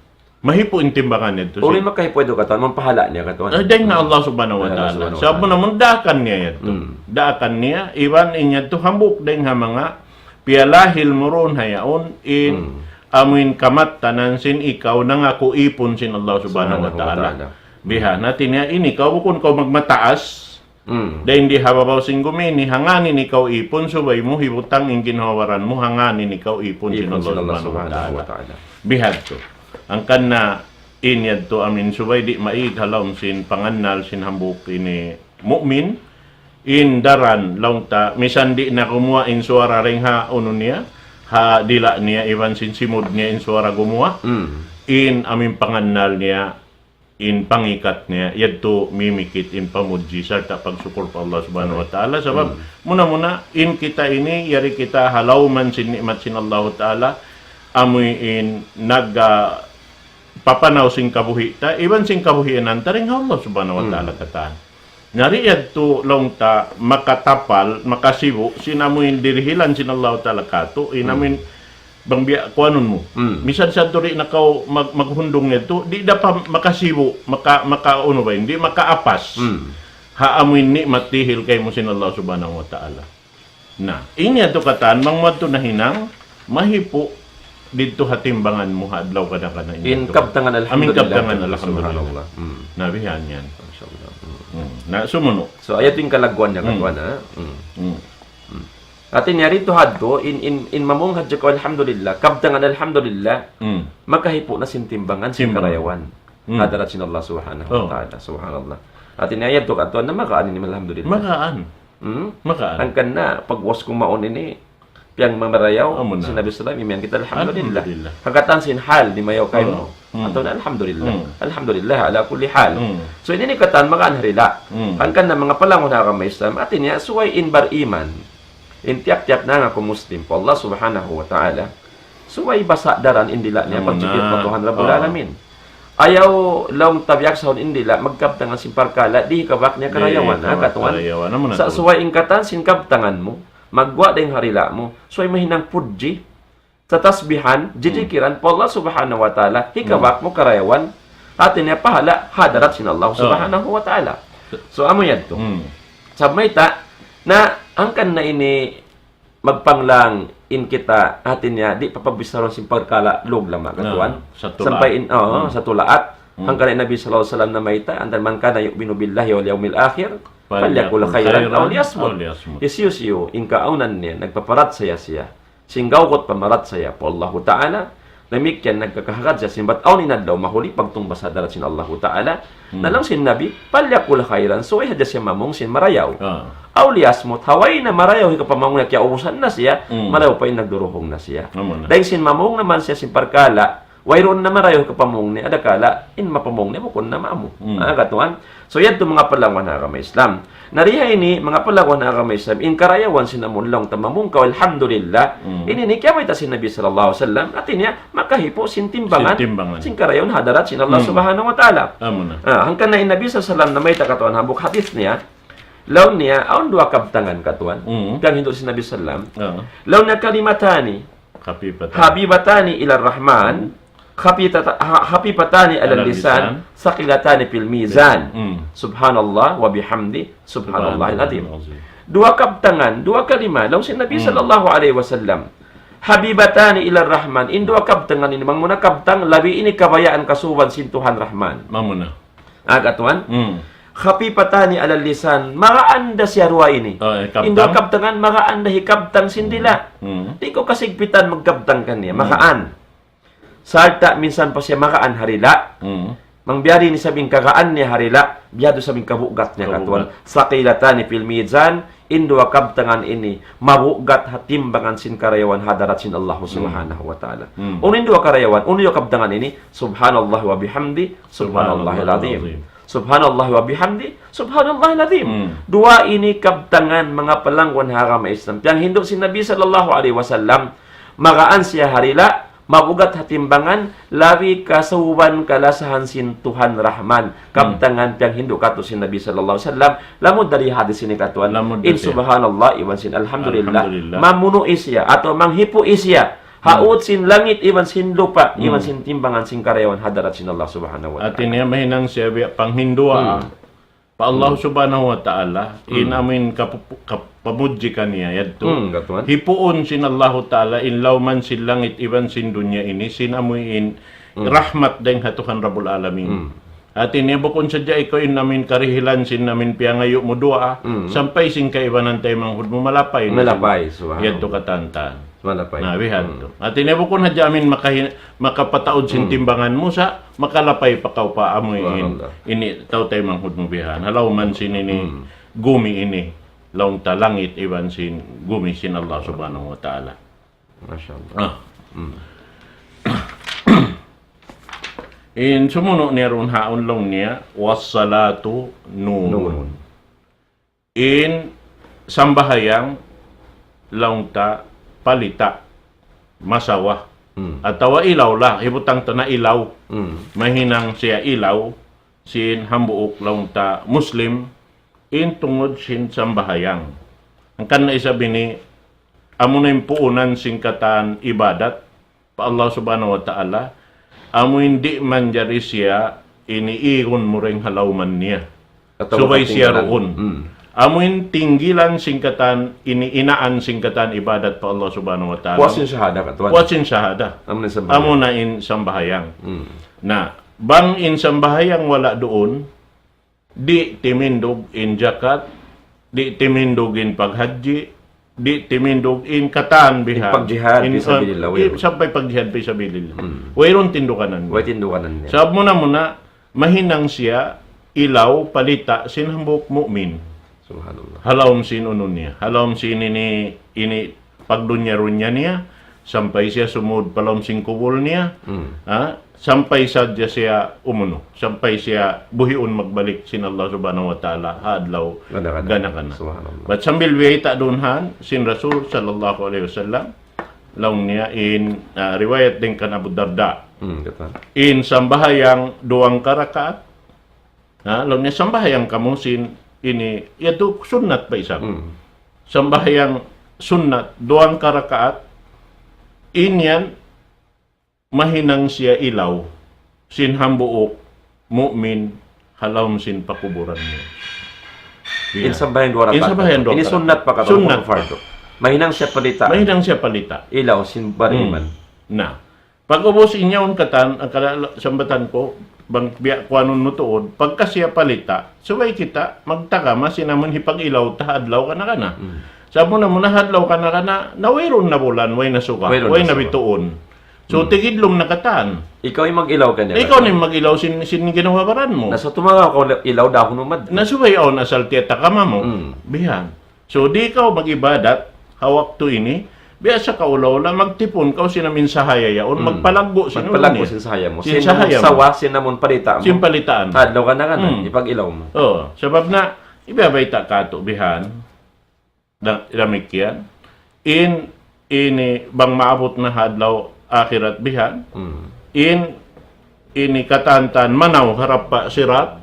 Mahipu' in timbangan yadtu. Uli makahipu' yadtu katan, amun pahala' niya katan. Eh, dayng ha Allah Subhanahu wa Ta'ala. Sabab na amun daakan niya yadtu. Daakan niya, iban in yadtu hambuuk dayng ha manga piyalahil mu duun ha yaun in amuin kamattanan sin ikaw nangaku' ipun sin Allah Subhanahu wa Ta'ala. Bihan, hati niya ini, kaw bukun kaw magmataas, Mm. dayn di ha babaw sin gumi ini, hangkan in ikaw ipun, subay mu hibutang in ginhawa-baran mu, hangkan in ikaw ipun sin Ipun Allah sin Allah Subhanahu wa Subhanahu wa Ta'ala. Ta'ala. Bihadtu. Hangkan na in yadtu amin subay di' maig ha lawm sin pangannal sin hambuuk ini mu'min, in daran laung ta, misan di' na gumuwa' in suwara dayn ha unu niya, ha dila' niya, iban sin simud niya in suwara gumuwa', Mm. in amin pangannal niya, in pangikat niya, yadtu mimikit in pamudji sarta' pagsukur pa Allah Subhanahu wa Ta'ala. Sabab, Mm. muna-muna, in kita ini, yari kita ha lawm sin ni'mat sin Allah Ta'ala, amuin nag, ah, papanaw sin kabuhi' ta, iban sin kabuhianan ta dayn ha Allah Subhanahu wa Ta'ala Mm. katan. Yari yadtu laung ta makatapal, makasibu', sin amuin dirihilan sin Allah Ta'ala katu', in Mm. amuin bang biya' kuanun mu. Mm. Misan sa' tuud na kaw mag-, maghundung yadtu, di' da pa makasibu', maka-, maka-, unu ba, di' makaapas. Mm. Ha amuin ni'mat dihil kaymu sin Allah Subhanahu wa Ta'ala. Na, ini yadtu katan, bang mu yadtu nahinang, mahipu' didtu ha timbangan mu ha adlaw kana-kana ini. In kabtangan Amin alhamdulillah, kabtangan alhamdulillah. Subhanallah. Mm. Na, bihan yan. Masya Allah. Mm. Mm. Na, sumunu'. So, ayat in kalagguan niya, Mm. katuan, ha? Mm. Mm. Mm. Hati niya didtu hadtu, in, in, in mamung hadja kaw alhamdulillah, kabtangan alhamdulillah, Mm. makahipu' na sin timbangan, sin Timbangan. karayawan. Mm. Hadarat sin Allah Subhanahu wa Oh. Ta'ala. Subhanallah. Hati niya yadtu katuan na magaan ini, alhamdulillah. Magaan. Hmm? Magaan. Hangkan na, pag'ubus kumaun ini, piyagmamarayaw, Amu na. sin Nabi sallam, imiyan kita, alhamdulillah. Alhamdulillah. Hangkan sin hal, di' mayaw kaymu. Hmm. Hmm. Atawa na, alhamdulillah. Hmm. Alhamdulillah, ala kulli hal. Hmm. So, ini in katan magaan ha dila'. Hmm. Hangkan na manga palangun ha agama Islam, hati niya, subay in bariman. In tiyap-tiyap nangaku Muslim, pa Allah Subhanahu wa Ta'ala. Subay basa' daran in dila' niya, Amu na. pagdikit pa Tuhan Rabbul Oh. Alamin. Ayaw laung ta biya' sa in dila', magkabtangan sin parkala', di' hikabak niya Di' karayawan, hikabak ha, katuan? karayawan. Amu na Sa' tuud. subay in katan sin kabtangan mu, magguwa' dayn ha dila' mu, subay mahinang pudji, sa' tasbihan, Hmm. jijikiran, pa Allah Subhanahu wa Ta'ala, hikabak Hmm. mu karayawan, hati niya pahala', hadarat sin Allah Oh. Subhanahu wa Ta'ala. So, amu yadtu. Hmm. Sa' mayta', na, hangkan na ini, magpanglang in kita, hati niya, di' pa pagbissarun sin parkala' lug lama, Na, katuan. sa tulaat. Sampay in, oo, Hmm. sa tulaat. Hmm. Hangkan in Nabi sallallahu alayhi wasallam namayta', antan, "Man kana yu'minu billahi wal yawmil akhir, falyaqul khayran aw liyasmut." Hisiyu-siyu, in kaawnan niya, nagpaparachaya siya. Sin gawgut pamarachaya pa Allahu Ta'ala, damikkiyan nagkakahagad siya sin bat awn in adlaw mahuli pagtungbas ha hadarat sin Allahu Ta'ala. Hmm. Na laung sin Nabi, "Falyaqul khayran," subay hadja siya mamung sin marayaw. Ah. "Aw liyasmut," ha way na marayaw hikapamung niya, kiyaubusan na siya, Hmm. marayaw pa in nagduruhung na siya. Amu na. Dayn sin mamung naman siya sin parkala', wayruun na marayaw hikapamung niya, adakala', in mapamung niya, bukun na maamu. Hmm. Ah, katuan. So, yadtu manga palangun ha agama Islam. Na di ha ini, manga palangun ha agama Islam, in karayawan sin amun laung ta mamung kaw, alhamdulillah. Mm. Ini in kiyabayta' sin Nabi sallallahu alayhi wasallam, hati niya, makahipu' sin timbangan, Sin timbangan. sin karayawan hadarat sin Allah Mm. Subhanahu wa Ta'ala. Amu na. Ah, hangkan na in Nabi sallallahu alayhi wasallam namayta' katuan hambuuk hadith niya, laung niya, awn duwa kabtangan katuan, Mm. piyaghindu' sin Nabi sallam. Ah. Laung niya kalimatani, Khafifatani. Habibatani ilar Rahman, khafitata-, ha-, khafifatani alal Alal lisan, lisan. Thaqilatani fil mizan. Mm. Subhanallah wa bihamdi, subhanallahil Subhanallahil azim. azim. Duwa kabtangan, duwa kalima, laung sin Nabi Mm. sallallahu alayhi wasallam. Habibatani ilar Rahman, in duwa kabtangan ini, bang mu na kabtang, labi ini kabayaan kasuban sin Tuhan Rahman. Mamuna. Ah, katuan? Mm. Khafifatani alal lisan, magaan da siya duwa ini. Oh, eh, In duwa kabtang? kabtangan, magaan da hikabtang sin dila'. Mm. Di' kaw kasigpitan magkabtang kaniya, Mm. magaan. Sarta' minsan pa siya magaan ha dila'. Mm. Bang biya' diin isab in kagaan niya ha dila', biya' diin isab in kabugat niya, Kabugat. katuan. Thaqilatani fil mizan, in duwa kabtangan ini, mabugat ha timbangan sin karayawan hadarat sin Allah Mm. Subhanahu wa Ta'ala. Mm. Unu in duwa karayawan, unu in duwa kabtangan ini, Subhanallah wa bihamdi, Subhanallahil Subhanallahil azim. azim. Subhanallah wa bihamdi, Subhanallahil azim. Hmm. Duwa ini kabtangan manga palangun ha agama Islam. Piyanghindu' sin Nabi sallallahu alayhi wasallam, magaan siya ha dila', mabugat ha timbangan, labi kasuban kalasahan sin Tuhan Rahman. Hmm. Kabtangan piyanghindu' katu' sin Nabi sallallahu alayhi wasallam, lamud da di hadis ini katuan. Lamud da In siya. Subhanallah, iban sin Alhamdulillah, Alhamdulillah. mamunu' siya, atawa manghipu' siya. Hmm. Haut sin langit iban sin lupa', iban Hmm. sin timbangan sin karayawan hadarat sin Allah Subhanahu wa Ta'ala. Hati niya mahinang siya biya' panghindu', Hmm. ah, pa Allah Hmm. Subhanahu wa Ta'ala, in Hmm. amuin kapupu-, kap-, pamudji kaniya yadtu. Hmm, katuan. Hipuun sin Allahu Ta'ala in lawman sin langit iban sin dunya ini, sin amuin Hmm. rahmat dayn ha Tuhan Rabbul Alamin. Hmm. Hati niya bukun sadja ikaw in amuin karihilan sin amuin piyangayu' mu duwaa, sampay sin kaibanan taymanghud mu malapay na sin yadtu katantan. Malapay. Na, bihan tu. Hati niya bukun hadja amuin makahi-, makapataud sin timbangan mu sa, makalapay pa kaw pa amuin. Subhanallah. Ini tau taymanghud mu bihan. Halaw man sin ini gumi ini. Laung ta langit iban sin gumi sin Allah Subhanahu wa Ta'ala. Masya Allah. Ah. In sumunu' niya duun haun laung niya, "Was-salatu nurun." Nurun. In sambahayang laung ta palita', masawa. Atawa ilaw la, hibutang ta na ilaw. Mahinang siya ilaw, sin hambuuk laung ta Muslim, in tungud sin sambahayang. Hangkan na isab ini, amuna in puunan sin katan ibadat, pa Allah Subhanahu wa Ta'ala, amuin di' manjari siya ini igun mu dayn ha lawman niya. Atawa subay siya katinggalan. Duun. Amuin tinggilan sin katan, ini inaan sin katan ibadat pa Allah Subhanahu wa Ta'ala. Puas sin sahada katan. Puas sin sahada. Amuna in sambahayang. Amuna in sambahayang. Na, bang in sambahayang wala' duun, di' timindug in jakat, di' timindug in paghajji, di' timindug in katan bihan. In pagjihad fi sabilillah, wayruun. Sampay pagjihad fi sabilillah. Wayruun tinduganan niya. Way tinduganan niya. Sabab muna-muna, mahinang siya ilaw palita' sin hambuuk mu'min. Subhanallah. Halaum sin unu niya. Halaum sin ini, ini pagdunya-runya niya, sampay siya sumud pa lawm sin kubul niya, ha? Sampay sadja siya umunu, sampay siya buhiun magbalik sin Allah Subhanahu wa Ta'ala, ha adlaw gana-gana. Subhanallah. Bat sambil biyayta' duun haun, sin Rasul sallallahu alayhi wasallam, laung niya in, ah, riwayat dayn kan Abu Darda. In sambahayang duwang karakaat, ha, laung niya sambahayang kamu sin ini, yadtu sunnat pa isab. Sambahayang sunnat, duwang karakaat, in yan, mahinang siya ilaw, sin hambuuk, mu'min, halaum sin pakuburan niya. In sambahayang duwang karakaat. In sambahayang duwang karakaat. Ini sunnat pa katan, sunnat pa. Mahinang siya palita'. Mahinang siya palita'. Ilaw, sin bariman. Na. Pag-ubus in yaun katan, ang kala-, sambatan ku, bang biya' kuanun mu tuud, pagka siya palita', subay kita magtagama sin amun hipag-ilaw ta ha adlaw gana-gana. Sa' muna-muna ha adlaw gana-gana, na wayruun na bulan, way na suga, way na bituun. So, tigidlum na katan. Ikaw in mag-ilaw kaniya. Ikaw in mag-ilaw sin, sin ginhawa-baran mu. Na sa' tumangaw kaw ilaw dahun mu mad. Na subay awn asal tiyatagama mu. Bihan. So, di' kaw mag-ibadat, ha waktu ini, biya' sa kaula-ula, magtipun kaw sin amun sahaya yaun, magpalaggu' sin unu niya. Magpalaggu' sin sahaya mu. Sin sahaya mu. Sawa, sin amun palita' mu. Sin palitaan mu. Adlaw gana-gana, ipag-ilaw mu. Oo, sabab na, ibiyabayta' katu' bihan, da-, damikkiyan. In ini bang maabut na ha adlaw akhirat bihan. In ini katan-katan manaw harap pa sirat.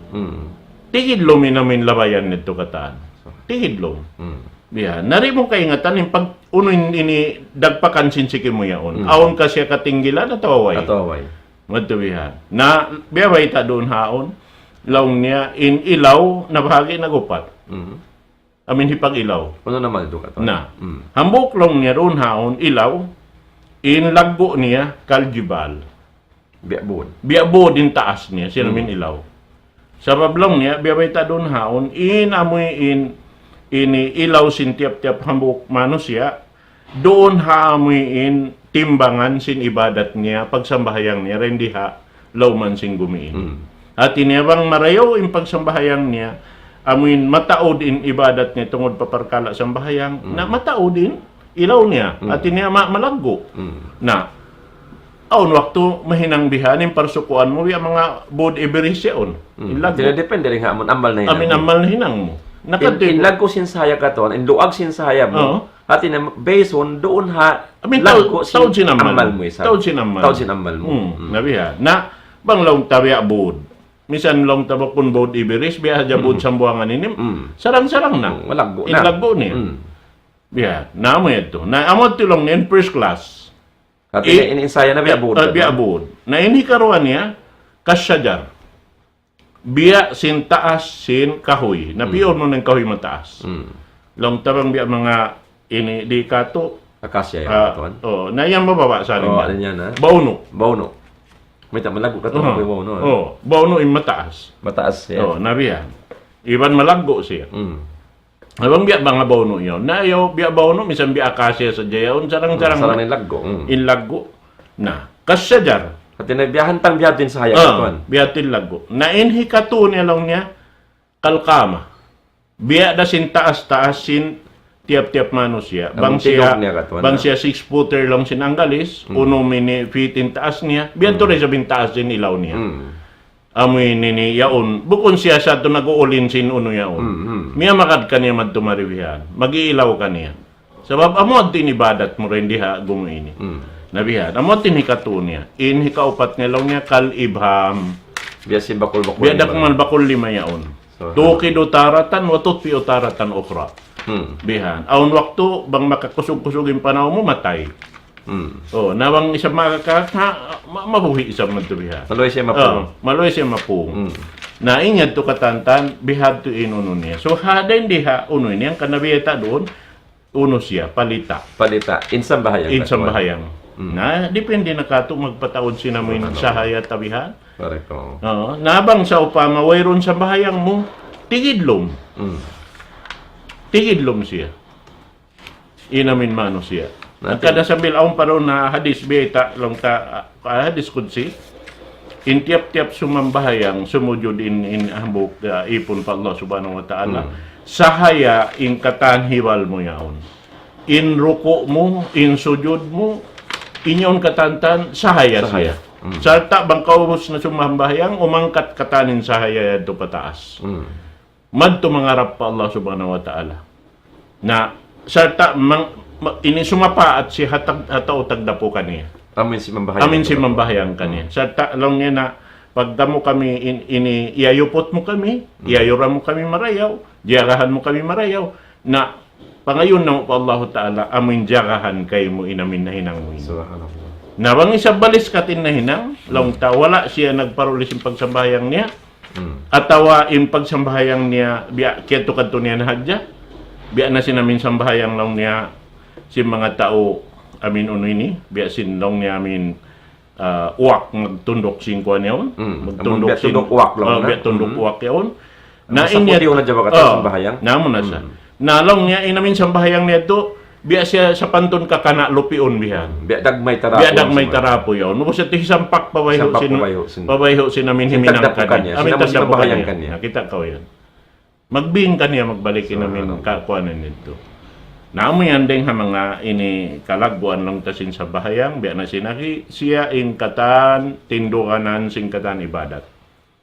Tigidlum in amun labayan nidtu katan. Tigidlum. Bihan. Na di' mu kaingatan in pag-, unu in ini dagpakan sin siki mu yaun. Awn ka siya katinggilan atawa way? Atawa way. Madtu bihan. Na, biya' bayta' duun haun, laung niya, in ilaw, nabahagi' nagupat. Amun hipag-ilaw. Unu na maldu katan? Na. Hambuuk laung niya duun haun, ilaw, in laggu' niya, kal jibal. Biya' bud. Biya' bud in taas niya, sin amun ilaw. Sabab laung niya, biya' bayta' duun haun, in amuin, ini ilaw sin tiyap-tiyap hambuuk manusiya', duun ha amuin timbangan sin ibadat niya, pagsambahayang niya, dayn di ha lawman sin gumi ini. Hati niya bang marayaw in pagsambahayang niya, amuin mataud in ibadat niya tungud pa parkala' sambahayang, na mataud in ilaw niya. Hati niya ma-, malaggu'. Na, awn waktu mahinang bihan in parsukuan mu, biya' manga bud Everest yaun. In laggu'. Depende dayn ha amun amal nahinang mu. Amun amal nahinang mu. Na in, kadtu in laggu' sin sahaya katan, in luag sin sahaya mu, hati niya, based on duun ha laggu' sin amal mu isab. Taud sin amal. Taud sin amal mu. Na bihan. Na, bang laung ta biya' bud. Misan laung ta bukun bud Everest, biya' hadja bud Sambuwangan ini. Sarang-sarang na. Malaggu' na. In laggu' niya. Biya'. Na amu yadtu. Na amu yadtu laung niya in first class. Hati niya in, in sahaya na biya' bud. Biya' bud. Na in hikaruwa niya, kashajar. Biya' sin taas sin kahuy. Na pi'un mu in kahuy mataas. Laung ta bang biya' manga ini di katu'. Akasya yan, tuwan. Oh, na yan mababa' sa rin yan. Baunu'. Baunu'. Mayta' malaggu' katan, hmm, bawnu'. Oh, bawnu' in mataas. Mataas siya. Oh, na biya' yan. Iban malaggu' siya. Hmm. Bang biya' manga bawnu' yaun. Na yaun, biya' bawnu', minsan biya' akasiya sadja yaun, sarang-sarang. Hmm, sarang na in laggu'. Hmm. In laggu'. Na, kashajar. Hati niya biya' hantang biya' din sahaya, ah, katan. Biya' din laggu'. Na in hikatu niya laung niya, kalqamah. Biya' da sin taas-taas sin tiyap-tiyap manusiya'. Bang siya, bang siya six footer laung sin anggalis, hmm, unu mini feet in taas niya. Biya' tu, hmm, da isab in taas sin ilaw niya. Hmm. Amu ini ini yaun. Bukun siya sa tu nag-uulin sin unu yaun. Hmm, hmm. Miyamagad kaniya madtu mari bihan. Mag-iilaw kaniya. Sabab amu adtu in ibadat mu rin diha gumu ini. Hmm. Na bihan. Amu adtu in hikatu niya. In hikaupat niya laung niya kal ibham. Biya' sin bakul-bakul lima. Biya' da kuman bakul lima yaun. So, tuqidu taratan wa tutfi'u taratan ukhra. Hmm. Bihan. Awn waktu, bang makakusug-kusug in panaw mu, matay. Hmm. Oh, na bang isab makaka-, ha, ma-, mabuhi' isab madtu bihan. Maluhay siya mapung. Oh, maluhay siya mapung. Hmm. Na in yadtu katantan, bihadtu in unu niya. So, ha, dayn diha, unu ini, in kanabi ta duun, unu siya, palita'. Palita'. In sambahayang. In sambahayang. Hmm. Na, depende na katu' magpataud sin amu in sahaya ta bihan. Correct, oo. Oo. Na bang sawpama wayruun sambahayang mu, tigidlum. Hmm. Tigidlum siya. In amu in manusiya'. Na, kada sambil awn pa duun na hadis bayta', laung ta, ah, hadis qudsi. In tiyap-tiyap sumambahayang, sumujud in, in hambuuk, ah, ipun pa Allah Subhanahu wa Ta'ala. Hmm. Sahaya in katan hibal mu yaun. In ruku' mu, in sujud mu, in yaun katantan, sahaya siya. Sahaya. Hmm. Sarta' bang kaw ubus na sumambahayang, umangkat katan in sahaya yadtu pataas. Hmm. Madtu mangarap pa Allah Subhanahu wa Ta'ala. Na, sarta' mang-, ma-, ini sumapaat siya ha tag-, ha tau tagdapu kaniya. Amu in simambahayang. Amu in simambahayang kaniya. Hmm. Sarta' laung niya na, pagdamu kami in-, ini, iyayuput mu kami, hmm, iyayura mu kami marayaw, jiyagahan mu kami marayaw. Na, pangayuun namu' pa Allahu Ta'ala, amu in jagahan kaymu in amu in nahinang mu ini. Subhanallah. Na bang isab baliskad in nahinang, laung ta wala' siya nagparuli sin pagsambahayang niya, hmm, atawa in pagsambahayang niya, biya' kiyadtu-kadtu niya na hadja, biya' na sin amu in sambahayang laung niya, sin manga tau amu in unu ini, biya' sin laung niya amu in ah, uwak magtunduk sin kuwan yaun. Hmm. Magtunduk sin, biya' tunduk uwak laung, ah, na? Biya' tunduk uwak yaun. Na in niya, ah, na amu na sa. Hmm. Na laung niya, in amu in sambahayang niya tu, biya' siya sapantun kakana' lupiun bihan. Hmm. Biya' dagmay tarapu. Biya' dagmay tarapu yaun. Ubus yadtu hisampak pabayhu' sin, pabayhu' sin amu in himinang kaniya. Amu in tagdapu kaniya. Nakita' kaw yan. Magbing kaniya magbalik in amu in kakuwanan yadtu. Na amu yan dayng ha manga ini kalagguan laung ta sin sambahayang, biya' na sin agi, siya in katan tinduganan sin katan ibadat.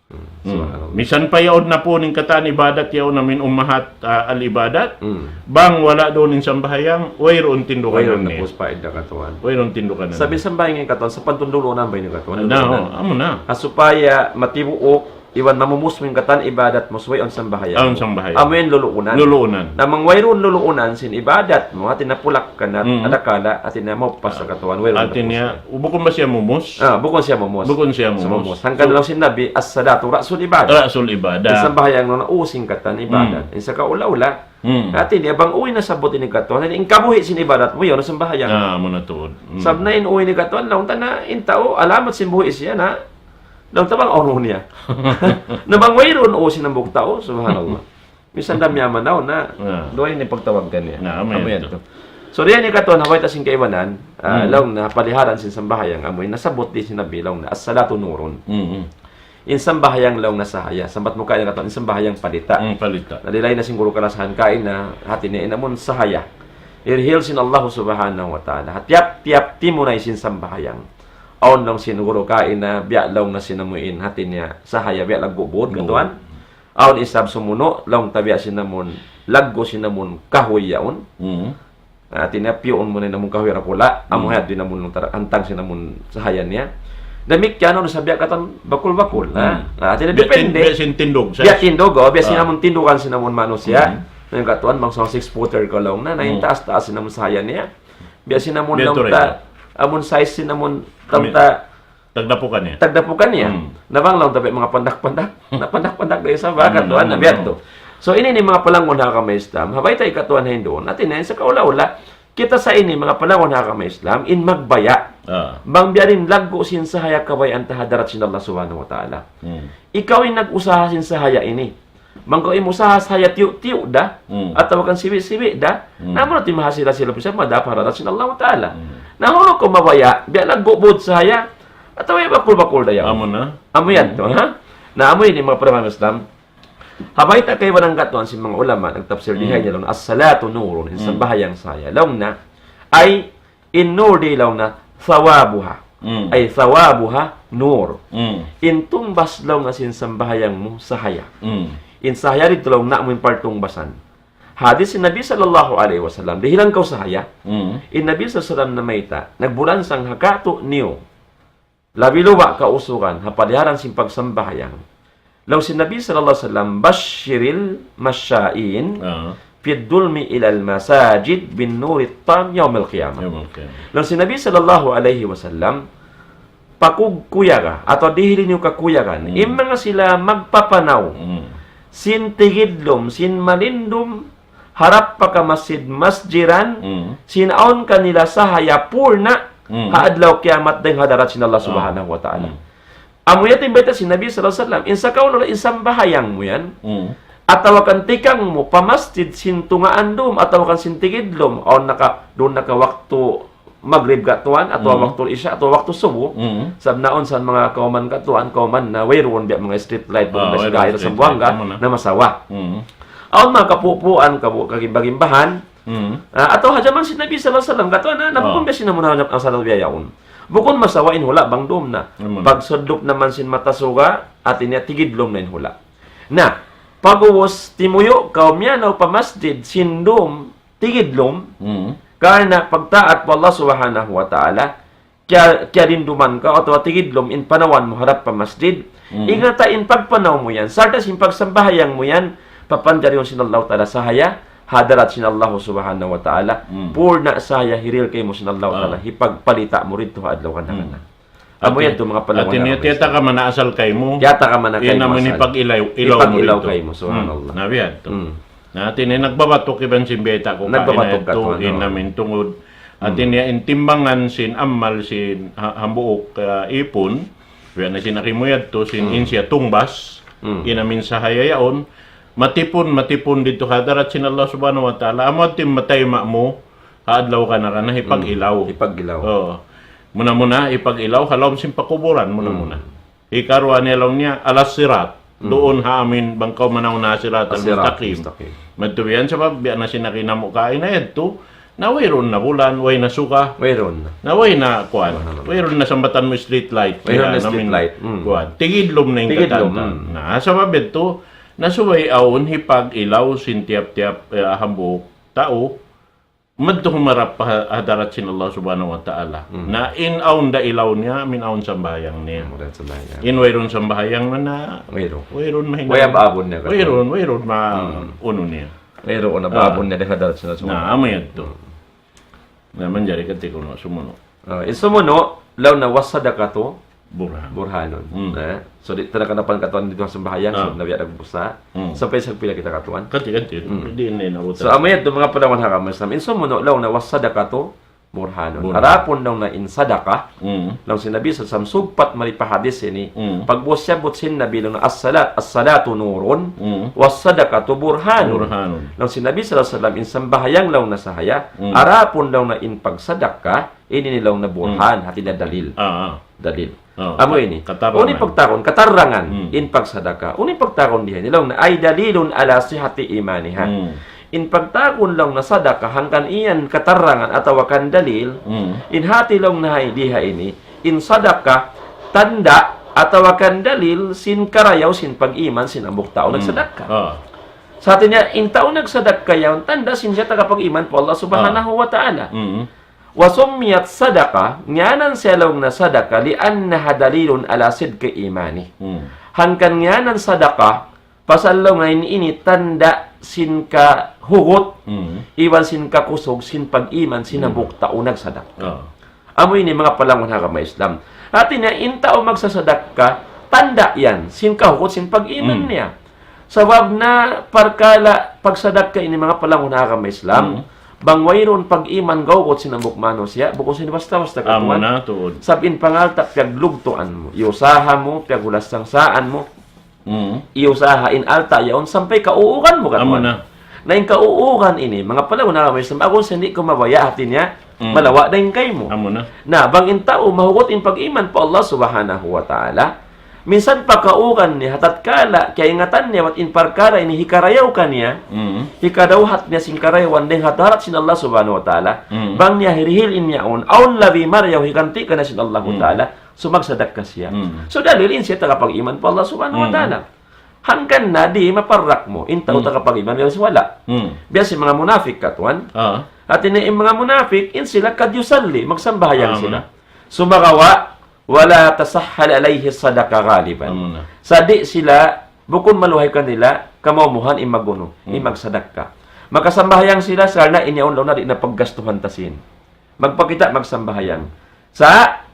Hmm. Hmm. Subhanallah. Misan pa yaun na pun in katan ibadat yaun amu in ummahat, ah, al-ibadat, hmm, bang wala' duun in sambahayang, wayruun tinduganan niya. Wayruun na pus paida katuan. Wayruun tinduganan niya. Sabab in sambahayang in katuan, sapantun luluunan ba in katuan? Na, luluunan. Oh, amu na. Ha supaya matibuuk, iban mamumus mu in katan ibadat mu subay awn sambahayang. Awn sambahayang. Amu in luluunan. Luluunan. Na bang wayruun luluunan sin ibadat mu, hati niya pulak ka na, hmm, adakala', hati niya maupas sa katuan, wayruun. Hati niya, bukun ba siya mumus? Ah, bukun siya mumus. Bukun siya mumus. Sumumus. Hangkan laung sin Nabi, "As-salatu ra'sul ibadah." Ra'sul ibadah. In sambahayang na uu sin katan ibadat. Hmm. In sakaula-ula. Hmm. Hati niya, bang uu in nasabbut ini katuan, in kabuhi' sin ibadat mu, yaun sambahayang. Ah, amu na tuud. Hmm. Sabab na in uu ini katuan, laung ta na, in tau, alamat sin buhi' siya na, laung ta bang unu niya. Na bang wayruun uu sin hambuuk tau, subhanallah. Misan da miyamanaw na, ah, duwa ini pagtawag kaniya. Na, amu yan tu. So, diyan ini katuan, ha bayta' sin kaibanan, ah, hmm, laung na paliharan sin sambahayang, amu in nasabbut di sin Nabi, laung na, "As-salatu nurun." Hmm, hmm. In sambahayang laung na sahaya. Sambat mu kaina katuan, in sambahayang palita'. Hmm, palita'. Na di' lain na sin guru kalasahan kaina, hati niya in amun sahaya. Hirihil sin Allah Subhanahu wa Ta'ala. Ha tiyap-tiyap timunay sin sambahayang. Awn laung sin guru kaina, biya' laung na sin amu in, hati niya, sahaya, biya' laggu' būd, laggu' katuan. Awn isab sumunu', laung ta biya' sin amun, laggu' sin amun, kahuy yaun. Hmm. Hati niya, piyuun mu na in amun kahuy ra pula', amu, hmm, yan in amun tar-, hantang sin amun sahaya niya. Damikkiyan, unu, sa biya' katan bakul-bakul, ha? Hmm. Hati niya, biya' tin-, depende. Biya' sin tindug, biya' tindug, oh, biya' sin, ah, amun tindugan sin amun manusiya'. Hmm. Na in katuan, bang sa six footer ka laung na, na in, hmm, taas-taas sin amun sahaya niya. Biya' sin amun laung ta, amun size sin amun, laung ta, tagdapukan niya. Tagdapukan niya. Hmm. Na bang laung ta biya' manga pandak-pandak. Na pandak-pandak da isab, hmm, katuan, na biya' tu. So, ini in manga palangun ha agama Islam. Ha bayta' katuan ha Hindu. Hati niya, in sakaula-ula, kita sa ini, manga palangun ha agama Islam, in magbaya'. Ah. Bang biya' diin laggu' sin sahaya kabayaan ta ha hadarat sin Allah Subhanahu wa Ta'ala. Hmm. Ikaw in nag-usaha sin sahaya ini. Bang kaw in usaha sahaya tiyu'-tiyu' da, Hmm. atawa kan sibi'-sibi' da, Hmm. na amu na in mahasil-hasil, madaap ha hadarat sin Allah Ta'ala. Hmm. Na hunu kaw mabaya', biya' laggu' bud sahaya, atawa biya' bakul-bakul da yaun. Amu na. Amu yan Hmm. tu, ha? Na amu ini manga pagkahi Islam. Ha bayta' kaibanan katuan sin manga ulama, nagtafsir di Hmm. ha ini laung, "As-salatu nurun," in Hmm. sambahayang sahaya. Laung niya, ay, in nur di laung niya, thawabuha. Hmm. Ay, thawabuha nur. Hmm. In tungbas laung niya sin sambahayang mu sahaya. Hmm. In sahaya di laung niya amu in pagtungbasan. Hadis sin Nabi sallallahu alayhi wasallam, dihilan kaw sahaya. Hmm. In Nabi sallallahu alayhi wasallam namayta', nagbulansang ha katu' niyu. Labi luba' kausugan, ha paliharan sin pagsambahayang. Laung sin Nabi sallallahu alayhi wasallam, "Bashiril masha'in Ah. fid dulmi ilal masajid bin nurit tam yawmal qiyamah." Yawmal qiyamah. Laung sin Nabi sallallahu alayhi wasallam, pakugkuyaga, atawa dihili niyu kakuyagan, Hmm. in manga sila magpapanaw, Hmm. sin tigidlum, sin malindum, harap pa kamasjid-masjiran, Hmm. sin awn kanila sahaya purna, Hmm. ha adlaw kiyamat dayn ha hadarat sin Allah Ah. Subhanahu wa Ta'ala. Hmm. Amu yadtu in bayta' sin Nabi sallallahu alayhi wasallam, in sakaun in sambahayang mu yan, Hmm. atawa kan tikang mu pa masjid sin tungaan dum, atawa kan sin tigidlum, awn na ka, duun na ka waktu magrib katuan, atawa Hmm. waktu isya, atawa waktu subuh, Hmm. sabab na awn sa manga kawman katuan, kawman na wayruun biya' manga street light, Ah, duun na wayruun sa street Zamboanga, light, amu na. Na masawa. Hmm. Awn manga kapupuan, kabu-, kagimba-gimbahan, Hmm. Ah, atawa ha jaman sin Nabi sallallahu alayhi wasallam, katuan na, na Ah. bukun biya' sin amun ha jaman sallallahu alayhi wasallam. Bukun masawa in hula' bang dum na. Amun. Pagsudlup naman sin mata suga, hati niya tigidlum na in hula'. Na, pag'ubus timuyu' kaw miyanaw pa masjid sin dum, tigidlum, Hmm. karna' pagtaat pa Allah Subhanahu wa Ta'ala, kiya-, kiyalinduman kaw atawa tigidlum in panawan mu harap pa masjid. Hmm. Ingata in pagpanaw mu yan, sarta' sin pagsambahayang mu yan, papanjariun sin Allah Ta'ala sahaya, ha hadarat sin Allah Subhanahu wa Ta'ala, Hmm. purna sahaya hirihil kaymu sin Allah Ah. Ta'ala, hipagpalita' mu didtu ha adlaw Hmm. kanakan. Amu yadtu manga pagkahi Islam. Hati niya tiyata ka man asal kaymu. Tiyata ka man kaymu asal. Ina man hipag-ilaw, ilaw mu didtu. Hipag-ilaw kaymu, subhanallah. Hmm. Na biya' yadtu. Hmm. Na, hati niya nagbabatuk iban sin bayta' ku kaina yadtu, katuan, in amin tungud. Hmm. Hati niya in timbangan sin amal sin ha-, hambuuk, ah, ipun, biya' na sin aki mu yadtu, sin Hmm. in siya tungbas, Hmm. in amin sahaya yaun, matipun, matipun didtu ha hadarat sin Allah Subhanahu wa Ta'ala. Amu yadtu in matayma' mu, ha adlaw kanakan, hipag-ilaw. Hmm. Hipag-ilaw. Oo. Muna-muna, hipag-ilaw, ha lawm sin pakuburan, muna-muna. Hmm. Hikaruwa niya laung niya, ala sirat. Hmm. Duun ha amin bang kaw manaw na sirat As-sirat al-mustaqim. Mustaqim. Madtu biya' yan sabab biya' na sin aki namu' kaina yadtu, na wayruun na bulan, way na suga. Wayruun na. Na way na kuwan. Subhanallah. Wayruun na sambatan mu street light. Wayruun na street light. Hmm. Kuwan. Tigidlum na in katan. Tigidlum, hmm. Na sabab yadtu, na subay awn hipag-ilaw sin tiyap-tiyap, eh, hambuuk tau. Madtu humarap pa ha-, hadarat sin Allah Subhanahu wa Ta'ala. Hmm. Na in awn da ilaw niya, amu in awn sambahayang niya. Amu in awn sambahayang. In wayruun sambahayang na na, wayruun. Wayruun mahinang. Way ababun niya, wayruun, wayruun ma-, hmm. Unu niya. Wayruun, ah, ababun niya da ha hadarat sin Allah Subhanahu wa Ta'ala. Na, amu yadtu. Hmm. Na, manjari kati kunu' sumunu'. Ah, in sumunu', laung niya was-sadaqatu Burhan. Burhanun. Hmm. Eh? So, di', tanda kanapan katuan didtu ha sambahayang, ah, so, nabiya' nagbusa. Hmm. Sampay sa pila kita katuan. Kati, kati. Hmm. Di' na in abutan. So, amu yadtu manga panawan ha agama Islam. In sumunu', laung niya was-sadaqatu burhanun. Burhan. Adapun laung niya in sadaka, hmm, laung sin Nabi sallallahu alayhi wasallam, sugpat mari pa hadis ini. Hmm. Pag'ubus siyabbut sin Nabi laung niya, "As-salat, as-salatu nurun, hmm, was-sadaqatu burhanun." Burhanun. Laung sin Nabi sallallahu alayhi wasallam, in sambahayang laung niya sahaya, hmm, adapun laung niya in pagsadaka, ini laung niya burhan, hmm, hati niya dalil. Ah, ah. Dalil. Oh, amu ini. Katarangan. Unu in pagtawagun, katarangan, hmm, in pagsadaka. Unu in pagtawagun di ha ini laung niya, ay dalilun ala sihhati imaniha. Hmm. In pagtawagun laung niya sadaka, hangkan yan katarangan atawa kan dalil, hmm, in hati laung niya di ha ini, in sadaka, tanda' atawa kan dalil, sin karayaw, sin pag-iman, sin hambuuk tau, hmm, nagsadaka. Ah. Sa' hati niya, in tau nagsadaka yaun, tanda' sin siya tagapag-iman pa Allah Subhanahu, ah, wa Ta'ala. Hmm. Wa summiyat sadaqa, ngiyanan siya laung niya sadaka, li'annaha dalilun ala sidqi imani. Hmm. Hangkan ngiyanan sadaka, pasal laung niya in ini tanda' sin kahugut, hmm, iban sin kakusug, sin pag-iman, sin, hmm, hambuuk tau nagsadaka. Ah. Amu ini manga panawan ha agama Islam. Hati niya, in tau magsasadaka, tanda' yan, sin kahugut, sin pag-iman, hmm, niya. Sabab na parkala' pagsadaka ini manga panawan ha agama Islam, hmm, Bang wayruun pag-iman gawgut sin hambuuk manusiya', bukun sin basta-basta katuan. Amuna tuud. Sabab in pangalta' piyaglugtuan mu, iyusaha mu, piyaghulas-sangsaan mu, Mm. iyusaha in alta' yaun sampay kauugan mu katuan. Amuna. Na in kauugan ini, manga palaw na ramay sa agun sa hindi' ku mabaya' hati niya, Mm. malawa' dayn kaymu. Amuna. Na, bang in tau mahugut in pag-iman pa Allah Subhanahu wa Ta'ala, minsan pa kauugan niya, ha tatkala, kiyaingatan niya, wat in parkala' ini hikarayaw kaniya, Mm. hikadawhat niya sin karayawan dayn ha hadarat sin Allah Subhanahu wa Ta'ala, Mm. bang niya hirihil in yaun, awn labi marayaw higanti kaniya sin Allah Mm. Ta'ala, so magsadakka siya. Mm. So dalil in siya tagapag-iman pa Allah Subhanahu wa Mm. Ta'ala. Hangkan na di' maparrak mu, in tau Mm. tagapag-iman, biya' sin wala'. Mm. Biya' sin manga munafik katuan. Ah. Hati niya in manga munafik, in sila kad yusalli, magsambahayang Ah, sila. muna. Sumagawa', ولا تسهل عليه الصدقة غالبا. Amuna. Sa' di' sila, bukun maluhay kanila, kamawmuhan in magunu, in Mm. magsadakka. Makasambahayang sila, sarna' in yaun laung na di' na paggastuhan ta sin. Magpakita', magsambahayang. Sa',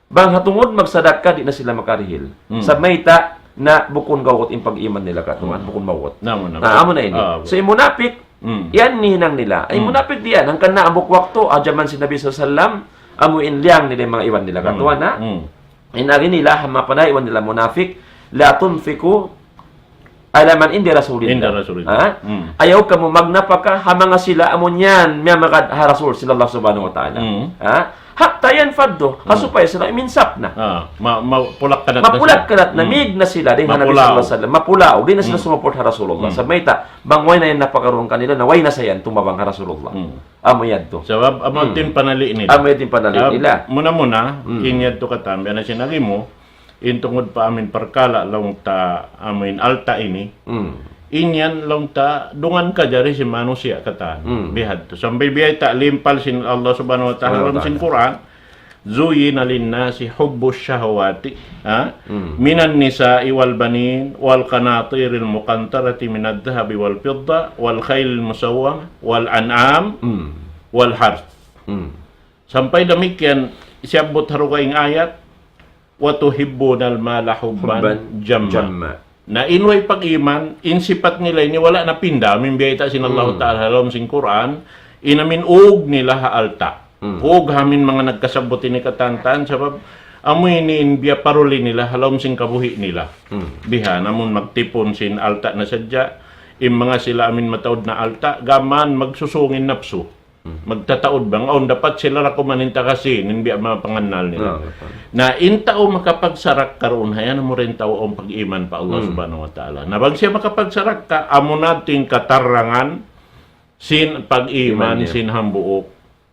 bang ha tungud magsadakka, di' na sila makarihil. Mm. Sa' mayta' na bukun gawgut in pag-iman nila katuan, Mm. bukun mawgut. Na, amuna. Na, amuna ini. Ah, So, in munapik, Mm. yan in hinang nila. Ay, Mm. munapik diyan, hangkan na hambuuk waktu, ha jaman sin Nabi sallallahu alayhi wasallam, amu in liyang nila in manga iban nila katuan, Mm. ha? Mm. In agi nila, ha manga panaw iban nila munapik, لا تنفقوا على من عند رسول الله. Inda Rasulillah. Ha? Mm. Ayaw kamu magnapaka ha manga sila amun yan miyamagad ha Rasul sallallahu subhanahu wa ta'ala. Mm. Ha? حتى ينفضوا. Ha Mm. supaya sila iminsap na. Ah, ma-, mapulak kanat na Mapulak sila. kanat na, Mm. miyig na sila dayn ha Nabi Mapulaw. sallallahu alayhi wasallam. Mapulaw. Di' na sila Mm. sumuport ha Rasulullah. Mm. Sa' mayta', bang way na yan napakaruun kanila, na way na sa yan tumabang ha Rasulullah. Mm. Amu yadtu. Sabab amu Hmm. yadtu in panali' nila. Amu yadtu in panali' Ah, nila. muna-muna, Hmm. in yadtu katan, biya' na sin agi mu, in tungud pa amin parkala' laung ta amu in alta' ini. Hmm. In yan laung ta dungan kajari sin manusiya' katan. Hmm. Bihadtu. Sampay biya' ta limpal sin Allah Subhanahu wa Ta'ala Subhanahu wa dalam sin Ta'ala. Qur'an, زين للناس حب الشهوات، ha? Hmm. من النساء والبنين والقناطير المقنطرة من الذهب والفضة والخيل المسومة والأنعام Hmm. والحرث. Hmm. Sampay damikkiyan siyabbut ha dugaing ayat, وتحبون المال حبا Hubban جما. jamma. Na in way pag-iman, in sipat nila ini wala' napinda, amu in biyayta' sin Allahu Hmm. Ta'ala ha lawm sin Qur'an, in amin ug nila ha alta'. Hmm. Ug ha amin manga nagkasabbut ini katantan, sabab amu ini in biya' paruli nila, ha lawm sin kabuhi' nila. Hmm. Bihan, amun magtipun sin alta' na sadja, in manga sila amin mataud na alta', gam mayan magsusung in napsu. Hmm. Magtataud bang, awn dapat sila ra kuman in tagasin, in biya' manga pangannal nila. Ah, betul. Na in tau makapagsarakka duun ha yan, amu ra in tau awn pag-iman pa Allah Hmm. Subhanahu wa Ta'ala. Na bang siya makapagsarakka, amu na in katarangan sin pag-iman, Iman niya. sin hambuuk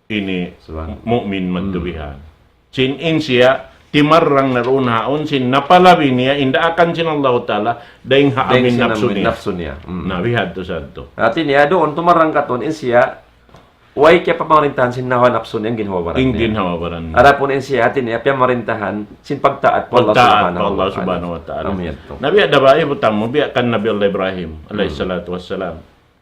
ini Subhan- mu'min Hmm. magtubihan. Sin in siya, timarrang na duun ha yaun, sin napalabi niya, in daakan sin Allahu Ta'ala, dayn ha Dayn amin sin napsu amin niya. napsu niya. Hmm. Na, bihadtu sadtu. Hati niya, duun tumarrang katuan, in siya, way kiyapamarintahan sin hawa napsu niya, in ginhawa-baran In niya. ginhawa-baran niya. Adapun in siya, hati niya, piyamarintahan sin pagtaat pa Allah Pagtaat Subhanahu pa Allah wa Ta'ala. Subhanahu wa Ta'ala. Amu yadtu. Na biya' da ba, ibutang mu, biya' kan Nabi Allah Ibrahim, alayhi Hmm. salatu wassalam.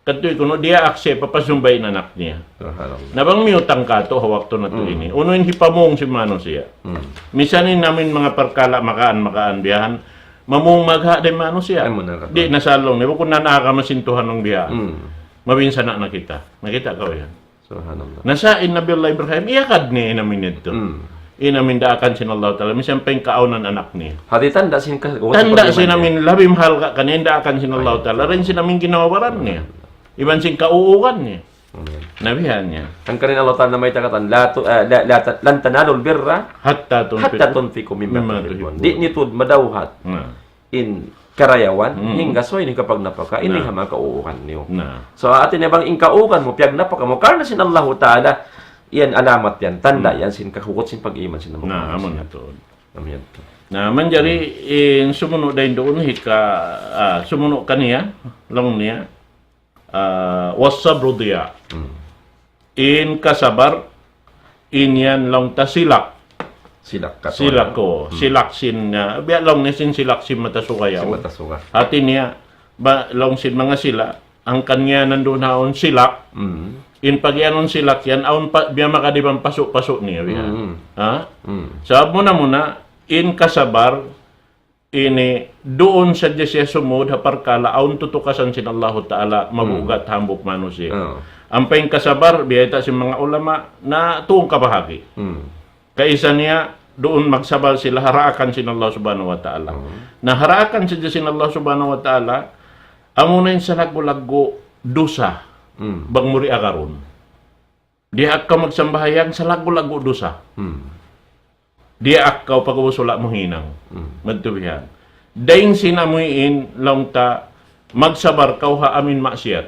Kadtu kunu' diyaak siya papasumbay in anak niya. Subhanallah. Na bang miyutang katu' ha waktu natu' Hmm. ini. Unu in hipamung sin manusiya'. Hmm. Misan in amin manga parkala' makaan, makaan biyahan. Mamung magha' da in manusiya'. Ay, muna ka. Di' na salung. Di' ba kung nanaka masintuhan ng biyahan. Hmm. Mabinsana' na kita. Nakita' kaw yan. Subhanallah. Na sa' in Nabi Allah Ibrahim, iyagad niya in amin yadtu. Hmm. In amin daakan sin Allah Ta'ala, misan pa in kaawnan anak niya. Hati tanda' sin ka-, Tanda' sin amin, labi mahal ka kaniya, in daakan sin Allah Ta'ala, dayn sin amin ginhawa-baran niya. Iban sin kauugan niya. Amin. Na bihan niya. Hangkan in Allah Ta'ala namayta' katan, لا ت-، eh, لا، لا ت-، لن تنالوا البر حتى تنفقوا حتى تنفقوا مما مما تحبون. تحبون. Di' niyu tuud madawhat. Na. in karayawan, Hmm. hangga subay niyu kapagnapaka, ini Na. ha manga kauugan niyu. Na. So, hati niya bang in kauugan mu, piyagnapaka mu, karna' sin Allahu Ta'ala, yan alamat yan, tanda' Hmm. yan, sin kahugut, sin pag-iman, sin Na, amun manusiya'. Yadtu. Amun yadtu. Na, manjari, in sumunu' dayn duun, hika, ah, sumunu' kaniya, laung niya, ah, والصبر ضياء. Hmm. In kasabar, in yan laung ta silak. Silak katu'. Silak, oh. Hmm. Silak sin, ah, biya' laung niya sin silak sin mata suga yaun. Sin mata suga. Hati niya, ba, laung sin manga sila, hangkan niya nanduun ha yaun silak. Hmm. In pag-iyanun silak yan, awn pa, biya' makadi bang pasu'-pasu' niya, biya'. Hmm. Ha? Hmm. Sabab muna-muna, in kasabar, ini, duun sadja siya sumud ha parkala' awn tutukasan sin Allahu Ta'ala, Hmm. mabugat hambuuk manusiya'. Oo. Ampa in kasabar, biyayta' sin manga ulama, na tuung kabahagi'. Hmm. Kaisa niya, duun magsabar sila ha daakan sin Allah Subhanahu wa Ta'ala. Hmm. Na ha daakan sadja sin Allah Subhanahu wa Ta'ala, amuna in salaggu'-laggu' dusa, Hmm. bang mu di' agarun. Diyaak kaw magsambahayang, salaggu'-laggu' dusa. Hmm. Diyaak kaw pag'ubus wala' mu hinang. Hmm. Madtu bihan. Dayn sin amuin, laung ta, magsabar kaw ha amuin maksiyat.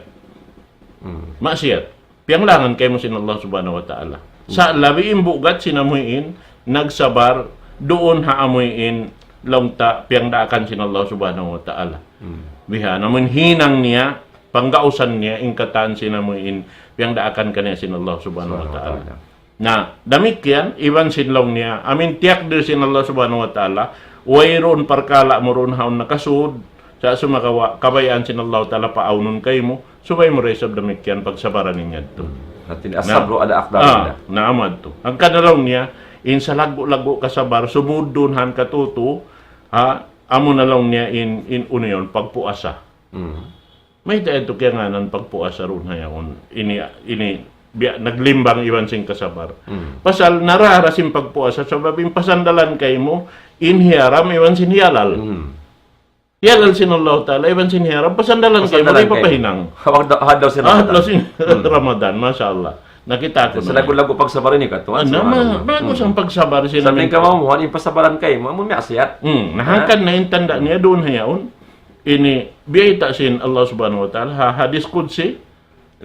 Hmm. Maksiyat. Piyanglangan kaymu sin Allah Subhanahu wa Ta'ala. Hmm. Sa' labi in bugat sin amuin, nagsabar, duun ha amuin, laung ta, piyangdaakan sin Allah Subhanahu wa Ta'ala. Hmm. Bihan, amuin hinang niya, panggausan niya, in katan sin amuin, piyangdaakan kaniya sin Allah Subhanahu wa Ta'ala. Subhanahu wa Ta'ala. Na, damikkiyan, iban sin laung niya, amuin tiyakdir sin Allah Subhanahu wa Ta'ala, wayruun parkala' mu duun haun nakasud, sa' sumagawa', kabayaan sin Allah Ta'ala paawnun kaymu, subay mu da isab damikkiyan pagsabaran in yadtu. Hmm. Hati niya, Na, as-sabru ala aqdarillah. Ah, na amu yadtu. Hangkan na laung niya, in salaggu'-laggu' kasabar, sumud duun han katutu, ha, amu na laung niya in, in unu yaun, pagpuasa. Hmm. Mayta' yadtu kiyangānan pagpuasa duun ha yaun. Ini, ini, biya', naglimbang iban sin kasabar. Hmm. Pasal narara sin pagpuasa, sabab in pasandalan kaymu, in hiyaram iban sin hiyalal. Hmm. Hiyalal sin Allah Ta'ala, iban sin hiyaram, pasandalan kaymu, Pasandalan kaymu. ipapahinang. Hawag da-, hadlaw sin Ah, Ramadan. hadlaw sin Hmm. Ramadan, masha Allah. Nakita' ku na. Salaggu'-laggu' pagsabar ini katu', Ah, na, subhanallah. ma-, bagus Hmm. ang pagsabar sin Sa' amin. tingka mamuhan, in pasabaran kaymu, amu maksiyat. Hmm, Ha? nahangkan na in tanda' niya duun ha yaun. Ini, biyayta' sin Allah Subhanahu wa Ta'ala, ha, hadis qudsi,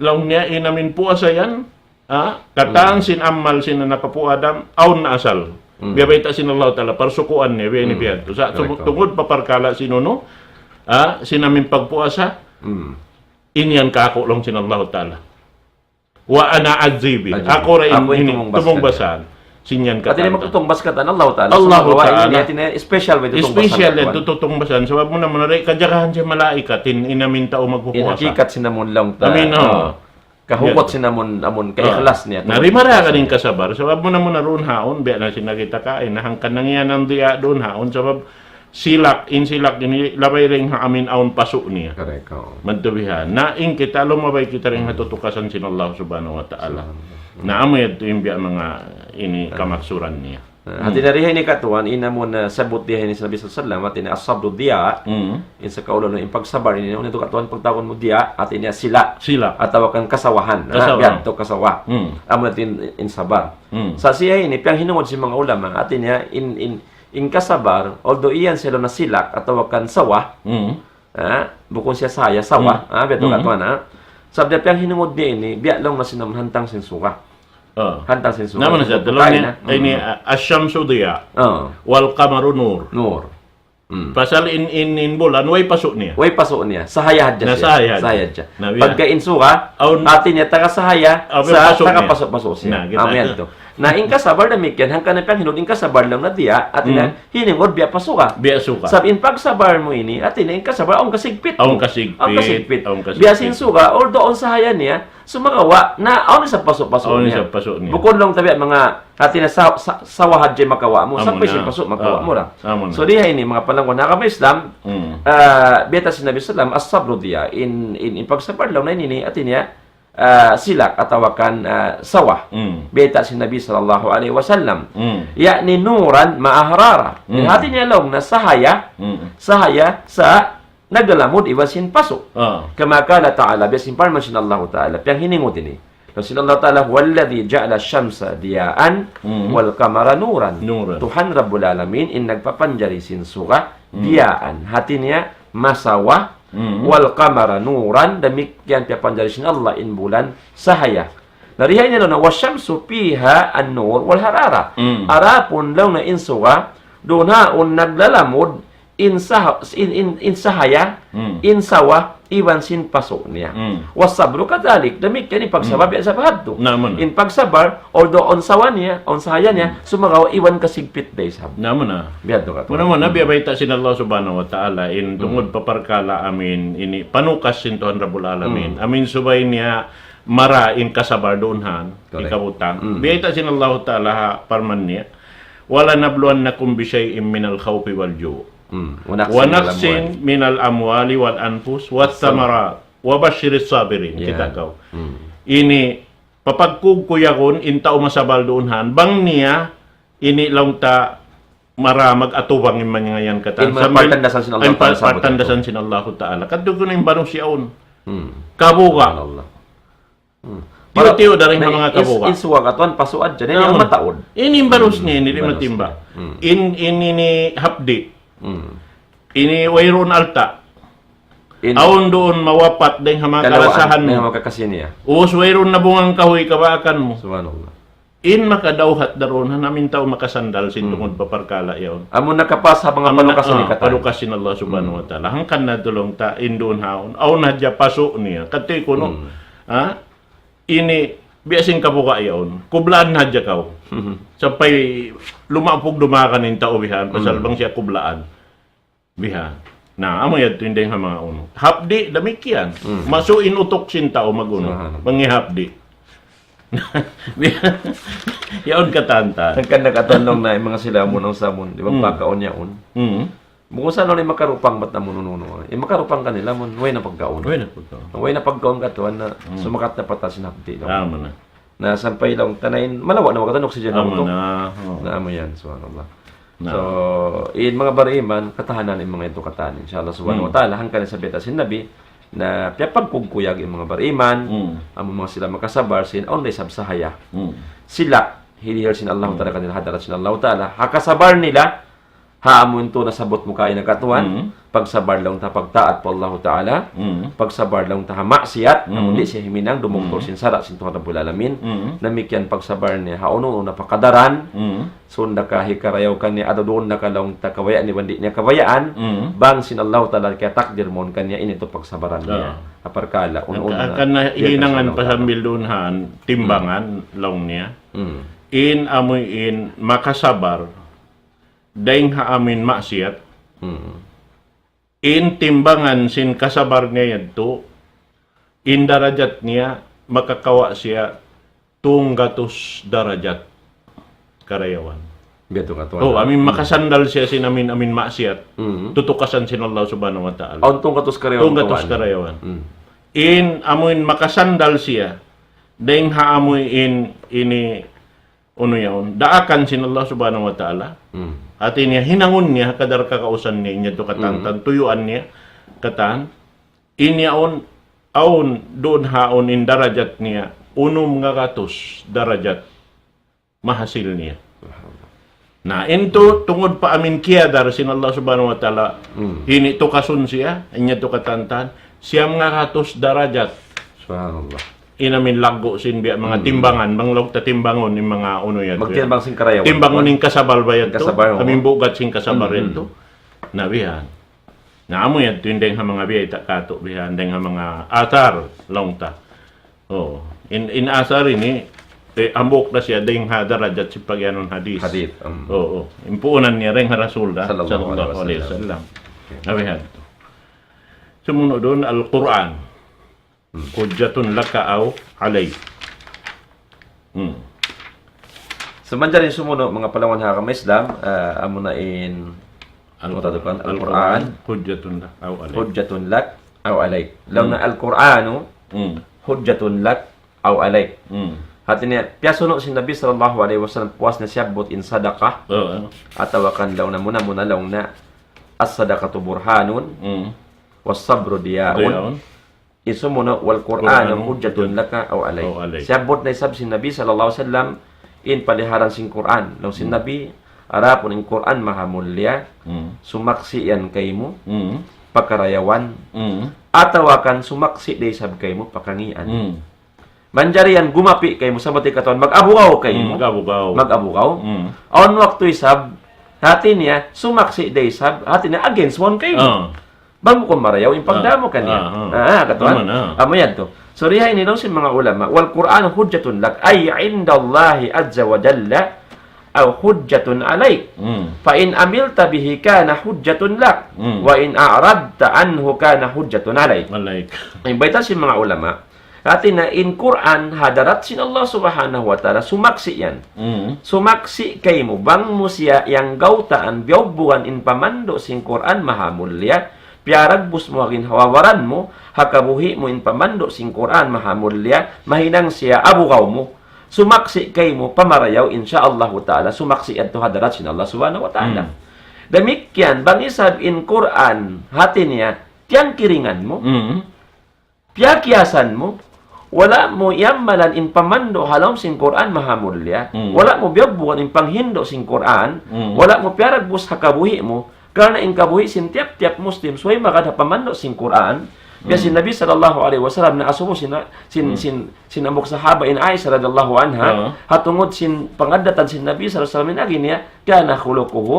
laung niya in amuin puasa yan, ha, katan Hmm. sin amal sin anak apu' Adam, awn na asal. Hmm. Biyayta' sin Allah Ta'ala, parsukuan niya, biya' ini Hmm. biya' tu. Sa', Correct. tungud pa parkala' sin unu, ha, sin amuin pagpuasa, Hmm. in yan kāku' laung sin Allah Ta'ala. Wa ana ajzi bihi. Ajzi bihi. Aku ra in Aku in ini, tumungbasan. tumungbasan. Sin yan Hati niya katan. magtutungbas katan Allah Ta'ala. Allah Sumagawa' Ta'ala. ini, hati niya special ba in tutungbasan Special katan? yan, tutungbasan. Sabab muna-muna, di' kajagahan sin malaikat, in, in amuin tau In magpupuasa. hakikat sin amun laung ta. Amin, oh. Oh. Kahugut Yan. sin amun, amun Ah. kaikhlas niya. Na, rimara ka din kasabar. Sabab muna-muna duun haun, biya' na sin nakita' ka, in hangkan na yan in diya duun haun. Sabab silak, in silak ini, labay dayn ha amuin awn pasu' niya. Correct, oo. Madtu bihan. Na in kita, lumabay kita dayn ha Hmm. tutukasan sin Allah Subhanahu wa Ta'ala. Subhanallah. Na amu yadtu in biya' manga ini Ah. kamaksuran niya. Ah, Hmm. hati niya di ha ini katuan, in amun, ah, sabut di ha ini sin Nabi sallallahu alayhi wasallam, hati niya as-sabru diya', Hmm. in sa kaulun, in pagsabar ini, unu yadtu katuan pagtawagun mu diya', hati niya sila. Sila. Atawa kan kasawahan. Ah, Kasawa. biya' tu kasawa. Hmm. Amu yadtu in, in sabar. Hmm. Sa' siya ini, piyanghinungud sin manga ulama, hati niya, in, in, in kasabar, although iyan siya na silak atawa kan sawa, Hmm. ha, bukun siya sahaya, sawa, Hmm. ha, biya' tu Hmm. katuan, ha. Sabab diya piyanghinungud niya ini, biya' laung na sin amun hantang sin suga. Ah. Hantang sin suga. Nama na sa, Bukain, tulung niya, ha. ini, Hmm. ah, asy-syamsu diya', Oh. wal qamaru nur. Nur. Hmm. Pasal in, in, in bulan, way pasu' niya. Way pasu' niya. Sahaya hadja Na siya. sahaya hadja. Sahaya hadja. Na biya'. Pagka in suga, Awn hati niya taga sahaya, Awn sa pasu' taga niya. pasu'-pasu' siya. Na, kita Amu yan tu. tu. Na in kasabar damikkiyan, hangkan na piyanghinungud in kasabar laung na diya', hati niya, Hmm. hinungud biya' pa suga. Biya' suga. Sabab in pagsabar mu ini, hati niya in kasabar, awn kasigpit. Awn kasigpit. Awn kasigpit. Awn kasigpit. Biya' sin suga, although awn sahaya niya, sumagawa', na awn isab pasu'-pasu' Awn niya. isab pasu' niya. Bukun laung ta biya' manga, hati niya sa-, sa-, sawa hadja makawa' mu, Amu sampay na. sin pasu' makawa' Ah, mu ra. amu na. So, di ha ini, manga panangkuhan ha agama Islam, Hmm. ah, biyayta' sin Nabi sallam, as-sabru diya', in, in, in pagsabar laung na ini, hati niya, ah, silak atawa kan, ah, sawa. Hmm. Biyayta' sin Nabi sallallahu alayhi wasallam. Hmm. Ya'ni nuran ma'a harara. Hmm. Hati niya laung na sahaya, Hmm. sahaya sa naglalamud iban sin pasu'. Ah. Kama qala ta'ala, biya' sin parman sin Allahu Ta'ala, piyanghinungud ini. Laung sin Allah Ta'ala, "Huwalladhi ja'ala shamsa diya'an Hmm. wal qamara nuran." Nuran. Tuhan Rabbul Alamin, in nagpapanjari sin suga, Hmm. diya'an. Hati niya, masawa, Hmm. wal qamara nuran, damikkiyan piyapanjari sin Allah in bulan sahaya. Na di ha ini laung na, "Wash-shamsu fiha an-nur wal harara." Hmm. Adapun laung na in suga, duun haun naglalamud, in saha-, in, in, in sahaya, Hmm. in sawa, iban sin pasu' niya. Hmm. Was-sabru kadhalik, damikkiyan in pagsabar, Hmm. biya' sa bahadtu. Na, amu na. In pagsabar, although awn sawa niya, awn sahaya niya, Hmm. sumagawa' iban kasigpit da isab. Na, amu na. Biya' tu katu'. Muna-muna, Hmm. biya' bayta' sin Allah Subhanahu wa Ta'ala, in Hmm. tungud pa parkala' amuin, ini, panukas sin Tuhan Rabbul Alamin. Hmm. Amuin subay niya mara in kasabar duun haun, Correct. in kabutang. Hmm. Biya' bayta' sin Allah Ta'ala ha parman niya, "Wa lanabluwannakum bi shay'in minal khawfi wal ju'." Hmm. Wa naqsin Wa minal naqsin amwali. minal amwali wal anfus was Sab- samarat. Wa bashshiris sabirin. Yeah. Kita' kaw. Hmm. Ini, papagkug ku yaun, in tau masabal duun han. Bang niya, ini laung ta, mara mag-atubang in manyangayan katan. In manga partandasan sin Allah Ta'ala, partandasan sin Allah Ta'ala. Kadtu kunu' in barus yaun. Hmm. Kabuga'. Subhanallah. Hmm. Tiyu'-tiyu' dayn ha manga kabuga'. Isuwa katan, pasuad, jadi in mataud. Ini barus niya, ini di' matimbang. Hmm. In, in, ini hapdi'. Hmm. Ini wayruun alta'. Awn duun mawapat dayn ha manga karasahan mu. Ubus wayruun nabungan kahuy kabaakan mu. Subhanallah. In makadawhat da duun, ha amin tau makasandal sin tungud pa parkala' yaun. Amun nakapas ha manga palukasan sin Allah Subhanahu wa Ta'ala. Hangkan na tuud ta in duun haun. Awn hadja pasu' niya. Kati kunu', ha? Ini, biya' sin kabuga' yaun. Kublaan hadja kaw. Sampay lumapug dumagan in tau bihan. Pasal bang siya kublaan. Bihan. Na, amu yadtu in dayn ha manga unu. Hapdi', damikkiyan. Hmm. Masu' in utuk sin tau mag-unu. Subhanallah. Mangihapdi'. Bihan. Yaun katan-katan. Hangkan na katan laung na in manga sila amun awn samun. Di' ba pakaun yaun? Hmm. Bukun sa' laung in makarupang bat amun unu-unu. In makarupang kanila amun, way na pagkaun. Way na pagkaun. Way na pagkaun katan na sumakat na pata sin hapdi' laung. Tama na. Na sampay laung ta na in, malawa' na wala' katan oxygen na utuk. Na, oh. Na amu yan, subhanallah. Na. So, in manga bariman, katahanan in manga yadtu katan. Insha Allah subhanahu wa ta'ala, hangkan in sabab sin Nabi, na piyapagkugkuyag in manga bariman, amun manga sila makasabar sin, awn da isab sahaya. Sila, hilihil sin Allah Ta'ala kanila hadarat sin Allah Ta'ala. Ha kasabar nila, ha amun tuud nasabbut mu kaina katan, pagsabar laung ta pagtaat pa Allah Ta'ala, pagsabar laung ta ha maksiyat, amun di' siya himinang dumungkul sin sara' sin Tuhan Rabbul Alamin, damikkiyan pagsabar niya ha unu-unu na pakadaran, sunda ka hikarayaw kaniya, atawa duun na ka laung ta kabayaan iban di' niya kabayaan, bang sin Allah Ta'ala kiyatakdir mawn kaniya, ini tuud pagsabaran niya. Ha parkala', unu-unu na. Hangkan na hinangan pa sambil duun han, timbangan, laung niya. In amu in makasabar, dayn ha amin maksiyat, in timbangan sin kasabar niya yadtu, in darajat niya, makakawa' siya tunggatus darajat karayawan. Biya' tu katan. Oh, amin makasandal siya sin amin, amin maksiyat. Tutukasan sin Allah Subhanahu wa Ta'ala. Awn tunggatus karayawan. Tunggatus karayawan. In amuin makasandal siya, dayn ha amuin ini unu yaun, daakan sin Allah Subhanahu wa Ta'ala. Hati niya, hinangun niya, kadar kakausan niya, in yadtu katan-katan, tuyuan niya, katan, in yaun, awn, duun haun in darajat niya, unum ngagatus darajat mahasil niya. Na, in tu, tungud pa amin kiyadar sin Allah Subhanahu wa Ta'ala, hini tukasun siya, in yadtu katan-katan, siyam ngagatus darajat. Subhanallah. In amin laggu' sin biya' manga timbangan, bang laung ta timbangun in manga unu yadtu. Magtimbang sin karayawan. Timbangun in kasabar ba yadtu? Kasabar, oo. Amin bugat sin kasabar yadtu. Na bihan. Na amu yadtu in dayng ha manga biyayta' katu' bihan, dayng ha manga athar, laung ta. Oo. In, in athar ini, eh, hambuuk da siya dayng ha darajat sin pagiyanun hadith. Hadith, um. Oo. In puunan niya dayng ha Rasul da, sallallahu alayhi wasallam. Na bihan tu. Sumunu' duun, Al-Qur'an. Hujjatun laka aw alayk. Hmm. So, manjari sumunu', manga palawan ha agama Islam, ah, amuna in Al-, Al-Qur'an. Al-Qur'an, hujjatun lak aw alayk. Hujjatun lak aw alayk. Laung na Al-Qur'anu, hujjatun lak aw alayk. Hmm. Hati niya, piyasunu' sin Nabi sallallahu alayhi wasallam, puas na siyabbut in sadaqah, atawa kan laung na muna-muna laung na, as-sadaqatu burhanun, was-sabru diya'un. Diya'un. Isumunu', wal Qur'anu hujjatun laka aw alayk. Aw alayk. Siyabbut na isab sin Nabi sallallahu alayhi wasallam in paliharan sin Qur'an. Laung sin Nabi, adapun in Qur'an maha mulia, sumaksi' yan kaymu, pa karayawan, atawa kan sumaksi' da isab kaymu pa kangian. Manjari yan gumapi' kaymu, sabab katan mag-abugaw kaymu. Mag-abugaw. Mag-abugaw. Awn waktu isab, hati niya, sumaksi' da isab, hati niya against mawn kaymu. Bang bukun marayaw in pagdamu kaniya. Ah, katan? Amu yan tu. So, diha ini laung sin manga ulama, wal Qur'anu hujjatun lak, ay indallahi azza wa jalla, aw hujjatun alayk. Fa in amilta bihi kana hujjatun lak, wa in a'radta anhu kana hujjatun alayk. Alayk. In bayta' sin manga ulama, hati niya in Qur'an hadarat sin Allah Subhanahu wa Ta'ala, sumaksi' yan. Sumaksi' kaymu bang mu siya yan gawtaan, biyugbugan in pamandu' sin Qur'an maha mulia, piyaragbus mu ha ginhawa-baran mu, ha kabuhi' mu in pamandu' sin Qur'an mahamulliya, mahinang siya abugaw mu. Sumaksi' kaymu pa marayaw, insya Allahu ta'ala, sumaksi' yadtu ha hadarat sin Allah subhanahu wa ta'ala. Hmm. Damikkiyan, bang isab in Qur'an, hati niya, tiyangkiringan mu, Hmm. piyakiyasan mu, wala' mu iyammalan in pamandu' ha lawm sin Qur'an mahamulliya, Hmm. wala' mu biyugbugan in panghindu' sin Qur'an, Hmm. wala' mu piyaragbus ha kabuhi' mu, karna' in kabuhi' sin tiyap-tiyap Muslim, subay magad ha pamandu' sin Qur'an, biya' sin Hmm. Nabi sallallahu alayhi wasallam naasubu sin, sin, Hmm. sin, sin hambuuk sahaba in Aisha radiyallahu anha, Oo. ha tungud sin pangaddatan sin Nabi sallallahu alayhi wasallam in agi niya, كان خلقه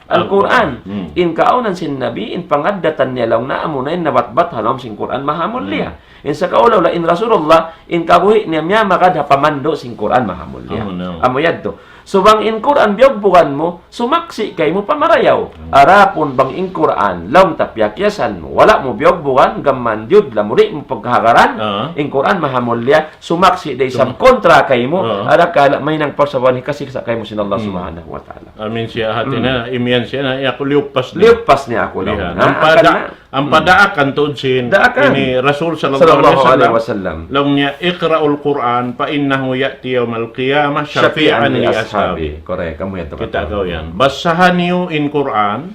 القرآن. Hmm. In kaawnan sin Nabi, in pangaddatan niya laung niya amuna in nabatbat ha lawm sin Qur'an mahamulliya. Hmm. In sakaula-ula, in Rasulullah, in kabuhi' niya miyamagad ha pamandu' sin Qur'an mahamulliya. Amuna. Amu yadtu. So bang in Qur'an biyugbugan mu, sumaksi' kaymu pa marayaw. Hmm. Adapun bang in Qur'an, laung ta piyakiyasan mu, wala' mu biyugbugan, gam man diyud lamuri mu pagkahagaran, Ah. in Qur'an mahamulliya, sumaksi' da isab Sum- kontra kaymu, Oo. adakala mahinang parsababan hikasiksa' kaymu sin Allah Hmm. subhanahu wa ta'ala. Amin siya hati Hmm. na, imiyan siya na, aku liyupas niya. Liyupas niya aku laung. Bihan. Ha, Ampa akan da-, na. ampa Hmm. daakan tuud sin Daakan. ini Rasul sallallahu Sallallahu alayhi alayhi wasallam. wasallam. Laung niya, اقرأوا القرآن فإنه يأتي يوم القيامة شفيعا شفيعا لأصحابه. لأصحابه. Correct, amu yan, Kita tapat. kaw yan. Basaha niyu in Qur'an,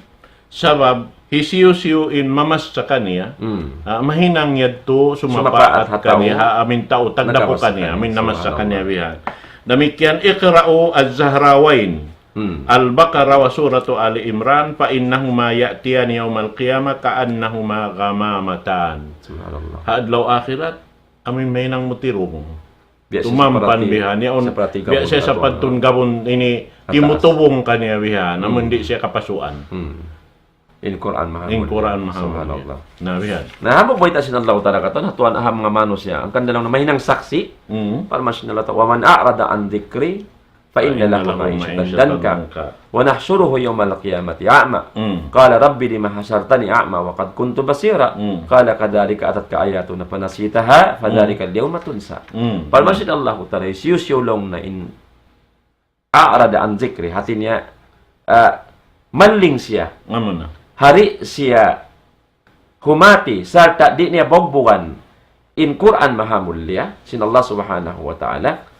sabab hisiyu-siyu in mamassa kaniya, Hmm. ah, mahinang yadtu sumapaat Sumapaat ha tau kaniya, ha amin tau tagdapu namassa kaniya, kaniya. Amin namassa Subhanallah. kaniya bihan. Damikkiyan, اقرأوا الزهراوين. Hmm. البقرة وسورة آل عمران فإنهما يأتيان يوم القيامة كأنهما غمامتان. Subhanallah. Ha adlaw akhirat, amin mahinang mu tirung. Biya' siya Tumampan seperti, bihan. Yaun, seperti biya' gabun siya sa katuan. Pantun gabun ini, Atas. Timutubung kaniya bihan. Amun Hmm. di' siya kapasuan. Hmm. In Qur'an mahamulliya. In Qur'an mahamulliya. Subhanallah. Na bihan. Na, hambuuk bayta' sin Allah Ta'ala katan, ha tuwan aham nga manusiya'. Hangkan da laung niya mahinang saksi'. Hmm. Parman sin Allah Ta'ala, ومن أعرض عن ذكري فإن له معيشة ضنكا ونحشره يوم القيامة أعمى. Hmm. قال رب لم حشرتني أعمى وقد كنت بصيرا. Hmm. قال كذلك أتتك آياتنا فنسيتها فذلك Hmm. اليوم تنسى. Hmm. Parman sin Allah Ta'ala, hisiyu-siyu laung niya in أعرض عن ذكري, hati niya, ah, malling siya. Amuna. Hari siya humati, sarta' di' niya bugbugan in Qur'an mahamulliya, sin Allah Subhanahu wa Ta'ala,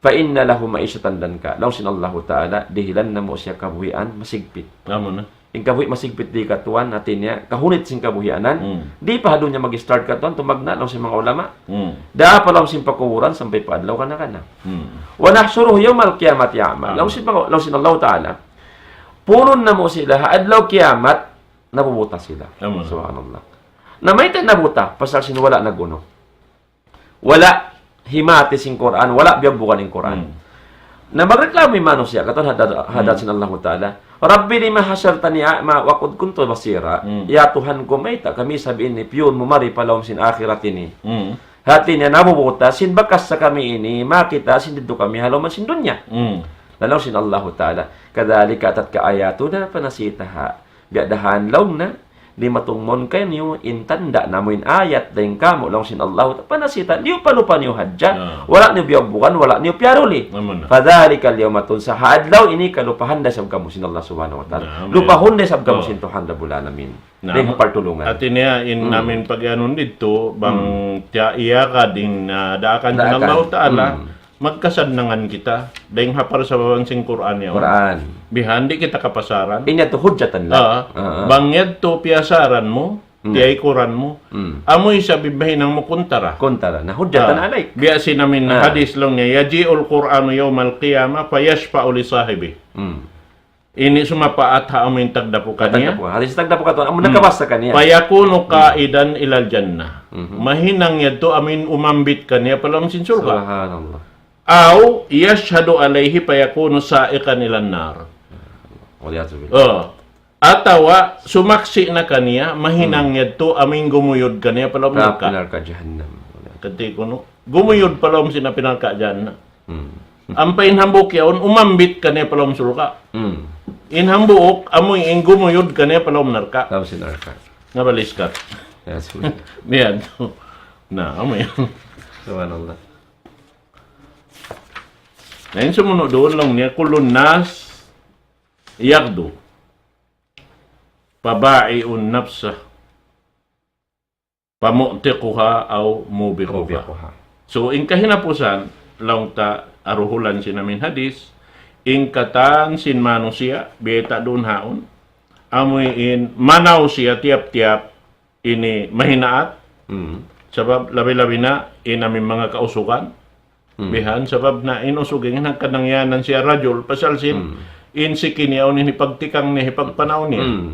فإن له معيشة ضنكا. Laung sin Allahu Ta'ala, dihilan namu' siya kabuhian masigpit. Amuna. In kabuhi' masigpit di' katuan, hati niya, kahunit sin kabuhianan, Hmm. di' pa ha dunya mag-start katuan, tumagna' laung sin manga ulama. Hmm. Daa pa laung sin pakuburan sampay pa adlaw kana-kana. Hmm. ونحشره يوم القيامة أعمى. Laung sin pang-, laung sin Allahu Ta'ala, punun namu' sila, ha adlaw kiyamat, nabubuta sila. Amuna. Subhanallah. Na mayta' nabuta, pasal sin wala' nagunuk. Wala' himati sin Qur'an, wala' biyugbugan in Qur'an. Hmm. Na magreklamo in manusiya', katan hada-, hadarat Hmm. sin Allahu Ta'ala. رب لم حشرتني أعمى وقد كنت بصيرا. Hmm. Ya Tuhan ku, mayta' kami isab ini piyun mu mari pa lawm sin akhirat ini. Hmm. Hati niya nabubuta, sin bakas sa kami ini, makita' sin didtu kami ha lawm sin dunya. Hmm. Laung sin Allahu Ta'ala, كذلك أتتك آياتنا فنسيتها. Biya' da yan laung niya, dimatung mawn kaniyu in tanda' namu' in ayat dayn kāmu' laung sin Allahu Ta'ala. فنسيتها, diyupa-lupa niyu hadja, Ah. wala' niyu biyugbugan, wala' niyu piyaruli. Amuna. فذلك اليوم تنسى. Ha adlaw ini kalupahan da isab kamu sin Allah Subhanahu wa Ta'ala. Naam, Lupahun da isab kamu Oh. sin Tuhan Rabbul Alamin. Naam. Dayn ha partulungan. Hati niya in Hmm. amin pag-anun didtu, bang Hmm. tiya-, iyagad in, ah, daakan sin Daakan. Allahu Ta'ala, Hmm. magkasannangan kita, dayn ha parsababan sin Qur'an yaun. Qur'an. Bihan di' kita kapasaran. In yadtu hujjatan lak. Ah, Ah, ah. bang yadtu piyasaran mu, Hmm. tiyaykuran mu, Hmm. amu isab in mahinang mu kuntara. Kuntara. Na hujjatan Ah, alayk. biya' sin amin Ah. hadis laung niya, يجيء القرآن يوم القيامة فيشفع لصاحبه. Hmm. Ini sumapaat ha amu in tagdapu kaniya. Tagdapu. Hati sin tagdapu katuan, amu Hmm. nakabasa kaniya. فيكون Hmm. قائدا إلى الجنة. Mhm. Mahinang yadtu amu in umambit kaniya pa lawm sin surga'. Subhanallah. أو يشهد عليه فيكون سائقا إلى النار. والعياذ بالله. Oh. Atawa sumaksi' na kaniya, mahinang Hmm. yadtu amu in gumuyud kaniya pa lawm Pa narka'. narka' jahannam. Kati kunu', gumuyud pa lawm sin api narka' jahannam. Hmm. Ampa in hambuuk yaun, umambit kaniya pa lawm surga'. Hmm. In hambuuk, amu in gumuyud kaniya pa lawm narka'. Lawm sin narka'. Nabaliskat. Ya, subhanallah. Biya' tu. Na, amu yan. Subhanallah. Na, in sumunu' duun laung niya, كل الناس يغدو فبائع نفسه فمعتقها أو موبقها. موبقها. So, in kahinapusan, laung ta aruhulan sin amin hadis, in katan sin manusiya', biyayta' duun haun, amuin manaw siya tiyap-tiyap ini mahinaat, Hmm. sabab labi-labi na in amin manga kausugan, Hmm. bihan, sabab na in usug in hangkan nangyanan siya rajul, pasal sin Hmm. in siki niya, unu in hipagtikang niya, hipagpanaw niya. Hmm.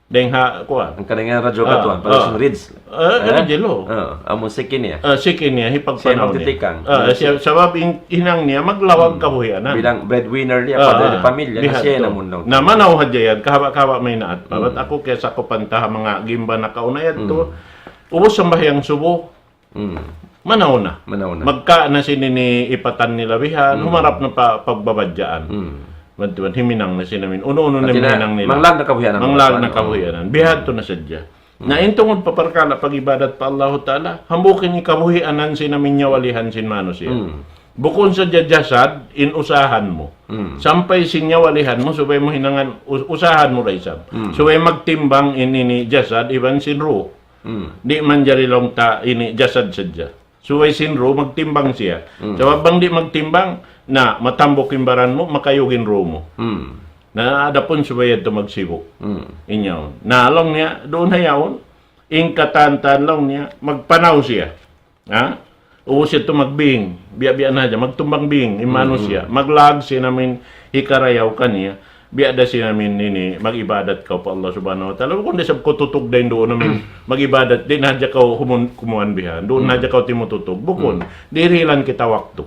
Dayng ha, kuwan. Hangkan nangyanan rajul Ah, katuan, pasal ah. sin ridge. Eh, Eh? ridge, oh. Ah, amun siki niya. Ah, siki niya, Siya hipagpanaw niya. magtitikang. Ah, Hmm. siya, sabab in, hinang niya, maglawag Hmm. kabuhianan. Bilang breadwinner niya, Ah, pada ah. pamilya, na Bihan siya to. namun daw. Na manaw hadja yan, kahaba'-kahaba' mahinaat pa. Bat Hmm. aku kaya sakupan ta ha manga gimba nakauna yan to. Hmm. Ubus sambahayang subu, Hmm. manaw na. Manaw na. Magka na sin ini ipatan nila bihan, Hmm. humarap na pa pagbabadjaan. Hmm. Bantuan, himinang na sin amin. Unu-unu na Hati na, himinang nila. manglag na kabuhianan, Manglag na manglag. kabuhianan. Bihan to na sadja. Hmm. Na in tungud pa parkala' pag-ibadat pa Allahu Ta'ala, hambuuk in kabuhianan sin amin nyawalihan sin manusiya'. Hmm. Bukun sadja jasad, in usahan mu. Hmm. Sampay sin nyawalihan mu, subay mu hinangan, us-, usahan mu da isab. Hmm. Subay magtimbang in ini jasad, iban sin ruh. Hmm. Di' manjari laung ta ini jasad sadja. Subay sin ruh magtimbang siya. Hmm. Sabab bang di' magtimbang, na matambuk in baran mu, makayug in ruh mu. Hmm. Na adapun subay yadtu magsibu'. Hmm. Inyaun. Na laung niya, duun ha yaun, in katan-katan laung niya, magpanaw siya. Ha? Ubus yadtu magbing, biya'-biya' na hadja, magtumbang bing, in Hmm, manusiya'. hmm. Maglag sin amin hikarayaw kaniya, biya' da sin amin ini, mag-ibadat kaw pa Allah Subhanahu wa Ta'ala. Bukun da isab kaw tutug dayn duun amin mag-ibadat, di' na hadja kaw humun-, kumuan bihan, duun na Hmm. hadja kaw timututug. Bukun, Hmm. dirihilan kita waktu.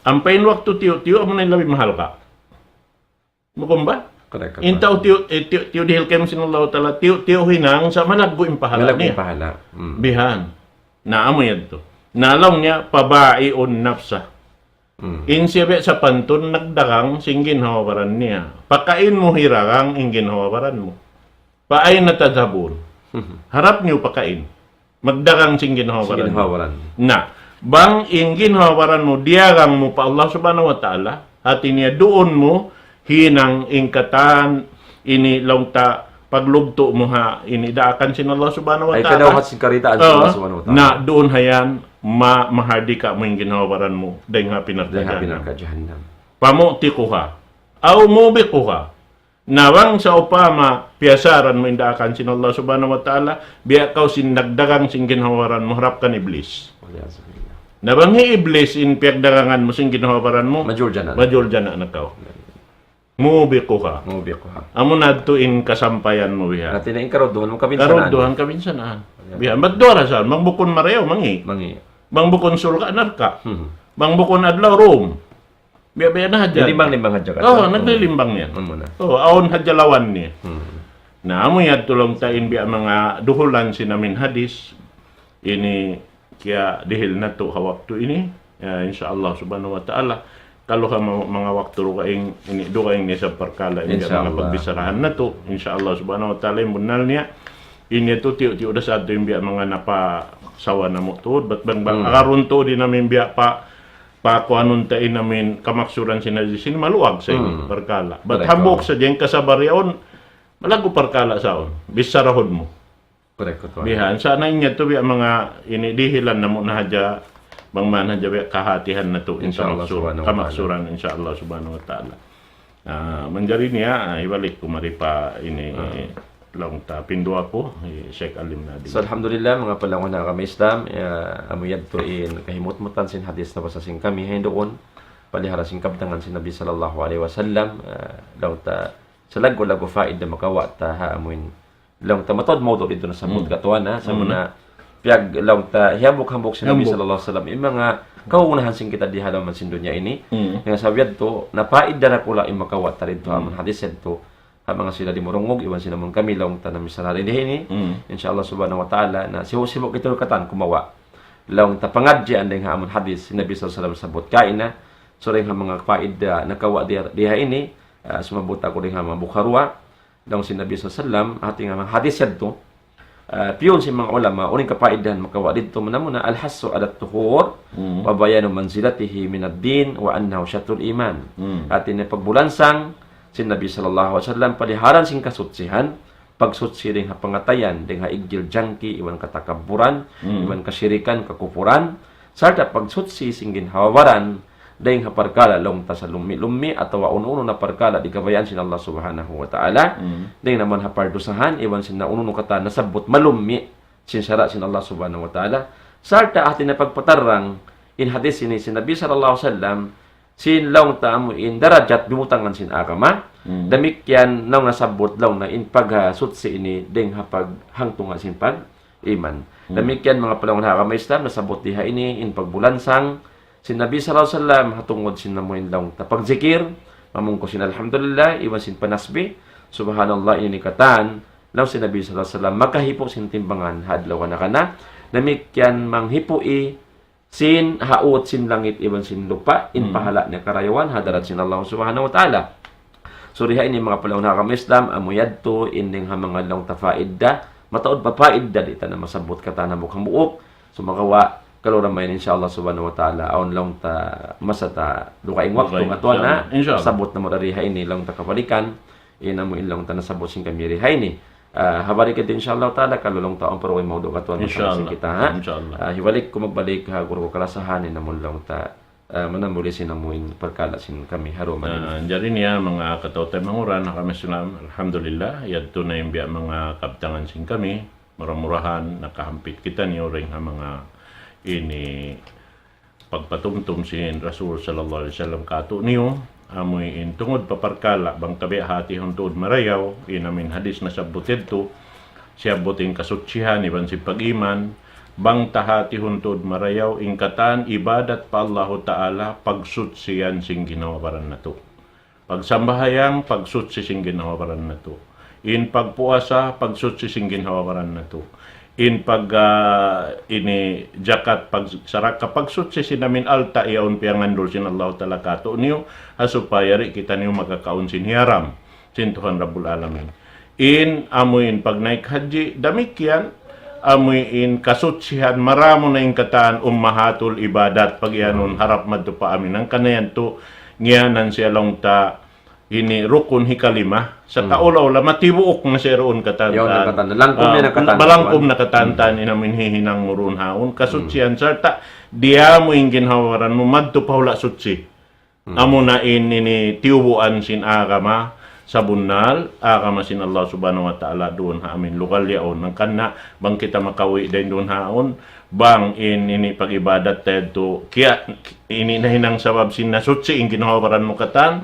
Ampa in waktu tiyu'-tiyu', amu na in labi mahal ka. Bukun ba? Correct, correct. In tau tiyu', eh, tiyu', tiyu' dihil kaymu sin Allahu Ta'ala, tiyu'-tiyu' hinang sa' malaggu' in pahala Malaggu' in niya. pahala. Hmm. Bihan. Na amu yadtu. Na laung niya, فبائع نفسه. Hmm. In siya biya' sapantun nagdagang sin ginhawa-baran niya. Pakain mu hiragang in ginhawa-baran mu. فأين تذهبون. Harap niyu pakain. Magdagang sin ginhawa-baran. Sin ginhawa-baran. Na, bang in ginhawa-baran mu, diyagang mu pa Allah Subhanahu wa Ta'ala, hati niya duun mu, hinang in katan, ini laung ta, paglugtu' mu ha, ini daakan sin Allah Subhanahu wa Ay, Ta'ala. kadawhat sin karitaan sin Oh, Allah Subhanahu wa Ta'ala. Na, duun ha yan, ma-, mahardika mu in ginhawa-baran mu, dayng ha api narka Dayng ha api jahannam. narka jahannam. فمعتقها أو موبقها. Na bang sawpama piyasaran mu in daakan sin Allah Subhanahu wa Ta'ala, biya' kaw sin nagdagang sin ginhawa-baran mu harap kan Iblis. والعياذ بالله. Na bang hi Iblis in piyagdagangan mu sin ginhawa-baran mu, Majul jana. majul jana na kaw. موبقها. موبقها. Amu na yadtu in kasampayan mu biha. Hati niya in karudduhan mu kabinsanaan. Karudduhan kabinsanaan. Ya. Biha, bat duwa ra sa, bang bukun marayaw, mangi'. Mangi'. Bang bukun surga', narka'. Hmm. Bang bukun adlaw, rum. Biya'-biya' na hadja. Naglimbang-limbang hadja ka. Oh, naglimbang yan. Amu na. Oh, awn hadja lawan niya. Hmm. Na, amu yadtu laung ta in biya' manga duhulan sin amin hadis. Ini kiyadihil natu' ha waktu ini. Ya, insya Allah subhanahu wa ta'ala. Kalu ha ma-, manga waktu dugaing ini, dugaing ini sa parkala' in biya' Insya manga Allah. pagbisarahan natu'. Insya Allah subhanahu wa ta'ala, in bunnal niya. Ini tu tiyu'-tiyu' da sa tu in biya' manga napasawa namu' tuud. Bat bang, bang Hmm. agarun tuud in amin biya' pa pakuanun ta in amin kamaksuran sin hadis ini maluag sa ini Hmm. parkala'. Bat Correct. hambuuk sadja in kasabar yaun, malaggu' parkala' sa yaun. Bisarahun mu. Correct, correct. Bihan, sa' na in yadtu biya' manga ini dihilan namu' na hadja, bang man hadja biya' kahatihan natu' in Insya Allah kamaksu-, subhanahu wa ta'ala. kamaksuran, insya Allah subhanahu wa ta'ala. Ah, manjari niya, ah, hibalik ku mari pa ini, Ah. laung ta, pinduwa ku, hi Sheikh Alim Nadi. So, alhamdulillah, manga palangga' ha agama Islam, ya, amu yadtu in kahimutmutan sin hadis nabasa sin kami, hinduun, palihara sin kabtangan sin Nabi sallallahu alayhi wasallam, ah, laung ta, salaggu'-laggu' faida makawa' ta ha amuin laung ta mataud mawdu' didtu nasabbut Hmm. katuan, ha, sa' Hmm. muna piyag-, laung ta, hiyambuk-hambuk sin Nabi Hambuk. sallallahu alayhi wasallam, in manga kaunahan sin kita di ha lawm sin dunya ini. Hmm. Hangkan sabab yadtu, napaida dakula' in makawa' ta didtu, Hmm. amun hadis yadtu, ha manga sila di murungug, iban sila mun kami, laung ta namisarari di ini. Hmm. Insya Allah subhanahu wa ta'ala, na sibu'-sibu' kita katan kumawa'. Laung ta pangadjian dayng ha amun hadis, sin Nabi sallallahu alayhi wasallam sabbut kaina, so dayng ha manga paida nakawa' di, di ha ini, ah, sumabbut aku dayng ha manga bukaruwa, laung sin Nabi sallallahu alayhi wasallam, hati nga manga hadis yadtu, ah, piyun sin manga ulama, unu in kapaidahan makawa' didtu, muna-muna, الحث على الطهور Hmm. وبيان منزلته من الدين وأنه شطر الإيمان. Hmm. Hati niya pagbulansang sin Nabi sallallahu alayhi wasallam, paliharan sin kasutsihan, pagsuchi dayn ha pangatayan, dayn ha iggil jangki, iban katakabburan, Mm. iban kasirikan, kakupuran, sarta' pagsuchi sin ginhawa-baran, dayn ha parkala' laung ta salummi'-lummi' atawa unu-unu na parkala' di' kabayaan sin Allah Subhanahu wa Ta'ala, Mm. dayn naman ha pardusahan, iban sin na unu-unu katan nasabbut malummi' sin sara' sin Allah Subhanahu wa Ta'ala. Sarta' hati niya pagpatarrang in hadith ini sin Nabi sallallahu alayhi wasallam, sin laung ta amu in darajat bibutangan sin agama. Mm. Damikkiyan laung nasabbut laung na in pagsuchi ini dayn ha paghangtunga sin pag-iman. Mm. Damikkiyan manga palangga' ha agama Islam, nasabbut di ha ini in pagbulansang sin Nabi sallallahu alayhi wasallam ha tungud sin amu in laung ta pagzikir, mamung kaw sin alhamdulillah, iban sin panasbih, subhanallah, ini katan, laung sin Nabi sallallahu alayhi wasallam, makahipu' sin timbangan ha adlaw kana-kana. Damikkiyan manghipu' sin haut sin langit iban sin lupa', in Hmm. pahala' niya karayawan ha hadarat sin Allah Subhanahu wa Ta'ala. So, di ha ini manga palangga' ha agama Islam, amu yadtu, in dayn ha manga laung ta faida, mataud pa faida, di' ta na masabbut katan hambuuk-hambuuk. Sumagawa', kalu ra mayan, insha Allah Subhanahu wa Ta'ala, awn laung ta masa ta dugaing waktu, dugaing, katuan, insha Allah. Insha Allah. Sabbut namu' di ha ini laung ta kabalikan, in amu in laung ta nasabbut sin kami di ha ini. Ah, ha balik kita, insha Allah Ta'ala, kalu laung ta awn pa dugaing maudu' katuan, insha Allah, masabbut sin kita, ha? Insha Allah. Ah, hibalik ku magbalik ha guru ku kalasahan, in amu in laung ta, ah, manamuli sin amu in parkala' sin kami ha dumatung. Ah, jari niya, manga kataw-taymanghuran ha agama Islam, alhamdulillah, yadtu na in biya' manga kabtangan sin kami, mura-murahan, nakahampit kitaniyu dayn ha manga ini pagpatumtum sin Rasul sallallahu alayhi wasallam kātu'niyu, amu in tungud pa parkala', bang kabiya' hātihun tuud marayaw, in amu in hadith nasabbut yadtu, siyabbut in kasuchihan, iban sin pag-iman, bang ta hātihun tuud marayaw, in katan ibadat pa Allahu Ta'ala, pagsuchi yan sin ginhawa-baran natu'. Pagsambahayang, pagsuchi sin ginhawa-baran natu'. In pagpuasa, pagsuchi sin ginhawa-baran natu'. In pag, ah, ini jakat, pagsadaka, pagsuchi sin amu in alta' yaun piyangandul sin Allahu Ta'ala kātu'niyu, ha supaya di' kitaniyu makakaun sin hiyaram sin Tuhan Rabbul Alamin. In amu in pagnaik hajji, damikkiyan, amu in kasuchihan, maramu na in katan ummahatul ibadat, pag-iyanun harap madtu pa amu in. Hangkan na yan tu, ngiyanan siya laung ta, ini rukun hikalima, sa' kaula-ula, matibuuk na siya duun katan-katan. Yaun na katan, langkum na katan-katan. Malangkum na katan-katan, in amu in hihinang mu duun haun, kasuchihan, sarta', diyamu in ginhawa-baran mu, madtu pa hula' suchi. Amu na in ini tiyubuan sin agama, sabunnal, agama sin Allah Subhanahu wa Ta'ala duun ha amu in lugal yaun. Hangkan na, bang kita makauwi' dayn duun haun, bang in ini pag-ibadat ta yadtu, kiya, ini nahinang sabab sin nasuchi in ginhawa-baran mu katan,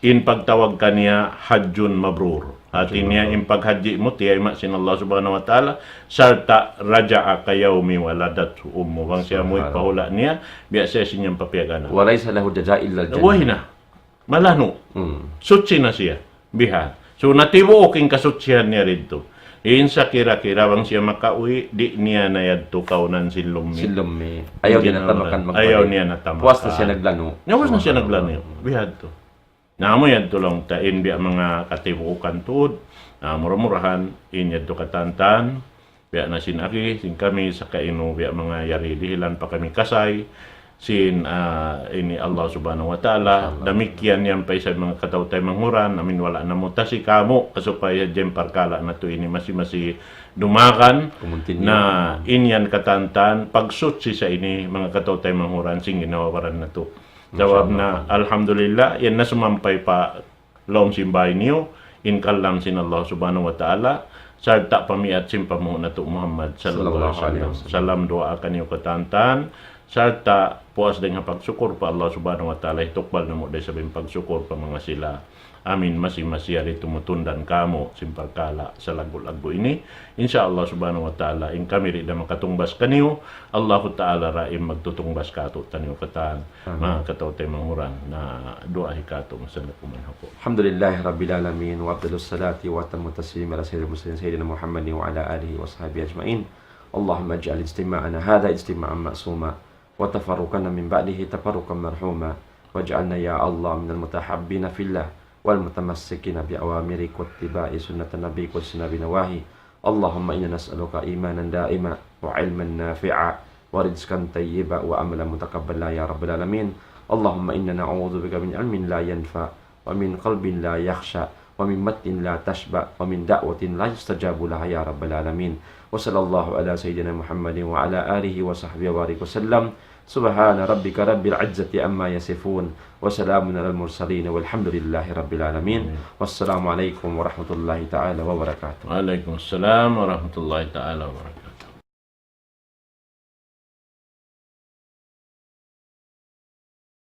in pagtawag kaniya hajjun mabrur. Hāti niya in paghajji mu, tiyayma' sin Allah Subhanahu wa Ta'ala, sarta' raja'a ka yawmi waladathu ummu. Bang siya muwi' pa hula' niya, biya' siya sin yan papiyagan. وليس له جزاء إلا الجنة. Way na. Malanu'. Suchi na siya. Bihan. So, natibuuk in kasuchihan niya didtu. In sa kira-kira bang siya makauwi', di' niya na yadtu kaunan sin lummi'. Sin lummi'. Ayaw niya na tamakan magbalik. Ayaw niya na tamakan. Puas na siya naglanu'. Puas na siya naglanu'. Bihadtu. Na amu yadtu laung ta in biya' manga katibuukan tuud. Na mura-murahan, in yadtu katan-katan, biya' na sin agi, sin kami, saka inu biya' manga yari dihilan pa kami kasay, sin, ah, ini Allah Subhanahu wa Ta'ala. Insha Allah. Damikkiyan yan pa isab manga kataw-taymanghuran, amu in wala' na mutasi kamu', kasupaya in parkala' natu' ini masi-masi dumagan. Kumuntinyu. Na in yan katan-katan, pagsuchi sa ini, manga kataw-taymanghuran, sin ginhawa-baran natu'. Sabab na, alhamdulillah, yan na sumampay pa lawm sin bāy niyu, in kalam sin Allah Subhanahu wa Ta'ala, sarta' pamiyat sin panghu' natu' Muhammad sallallahu alayhi wasallam. Salam duwaa kaniyu katan-katan, sarta' puas dayn ha pagsukur pa Allah Subhanahu wa Ta'ala, hitukbal namu' da isab in pagsukur pa manga sila. Amin, masi-masi yari tumutundan kamu' sin parkala' salaggu'-laggu' ini. Insha Allah Subhanahu wa Ta'ala, in kami di' da makatungbas kaniyu, Allahu Ta'ala ra in magtutungbas kātu'niyu katan. Amin. Manga kataw-taymanghuran, na duwaahi kātu', masanna kuman hapu. الحمد لله رب العالمين، وأفضل الصلاة وأتم التسليم على سيد المرسلين سيدنا محمد وعلى آله وصحبه أجمعين. اللهم اجعل اجتماعنا هذا اجتماعا معصوما، وتفرقنا من بعده تفرقا مرحوما، واجعلنا يا الله من المتحابين في الله، والمتمسكين بأوامرك واتباع سنة نبيك واجتناب نواهيك. اللهم إنا نسألك إيمانا دائما وعلما نافعا ورزقا طيبا وعملا متقبلا يا رب العالمين. اللهم إنا نعوذ بك من علم لا ينفع ومن قلب لا يخشع ومن مد لا تشبع، ومن دعوة لا يستجاب لها يا رب العالمين. وصلى الله على سيدنا محمد وعلى آله وصحبه وبارك وسلم. سبحان ربك رب العزة عما يصفون، وسلام على المرسلين، والحمد لله رب العالمين. والسلام عليكم ورحمة الله تعالى وبركاته. وعليكم السلام ورحمة الله تعالى وبركاته.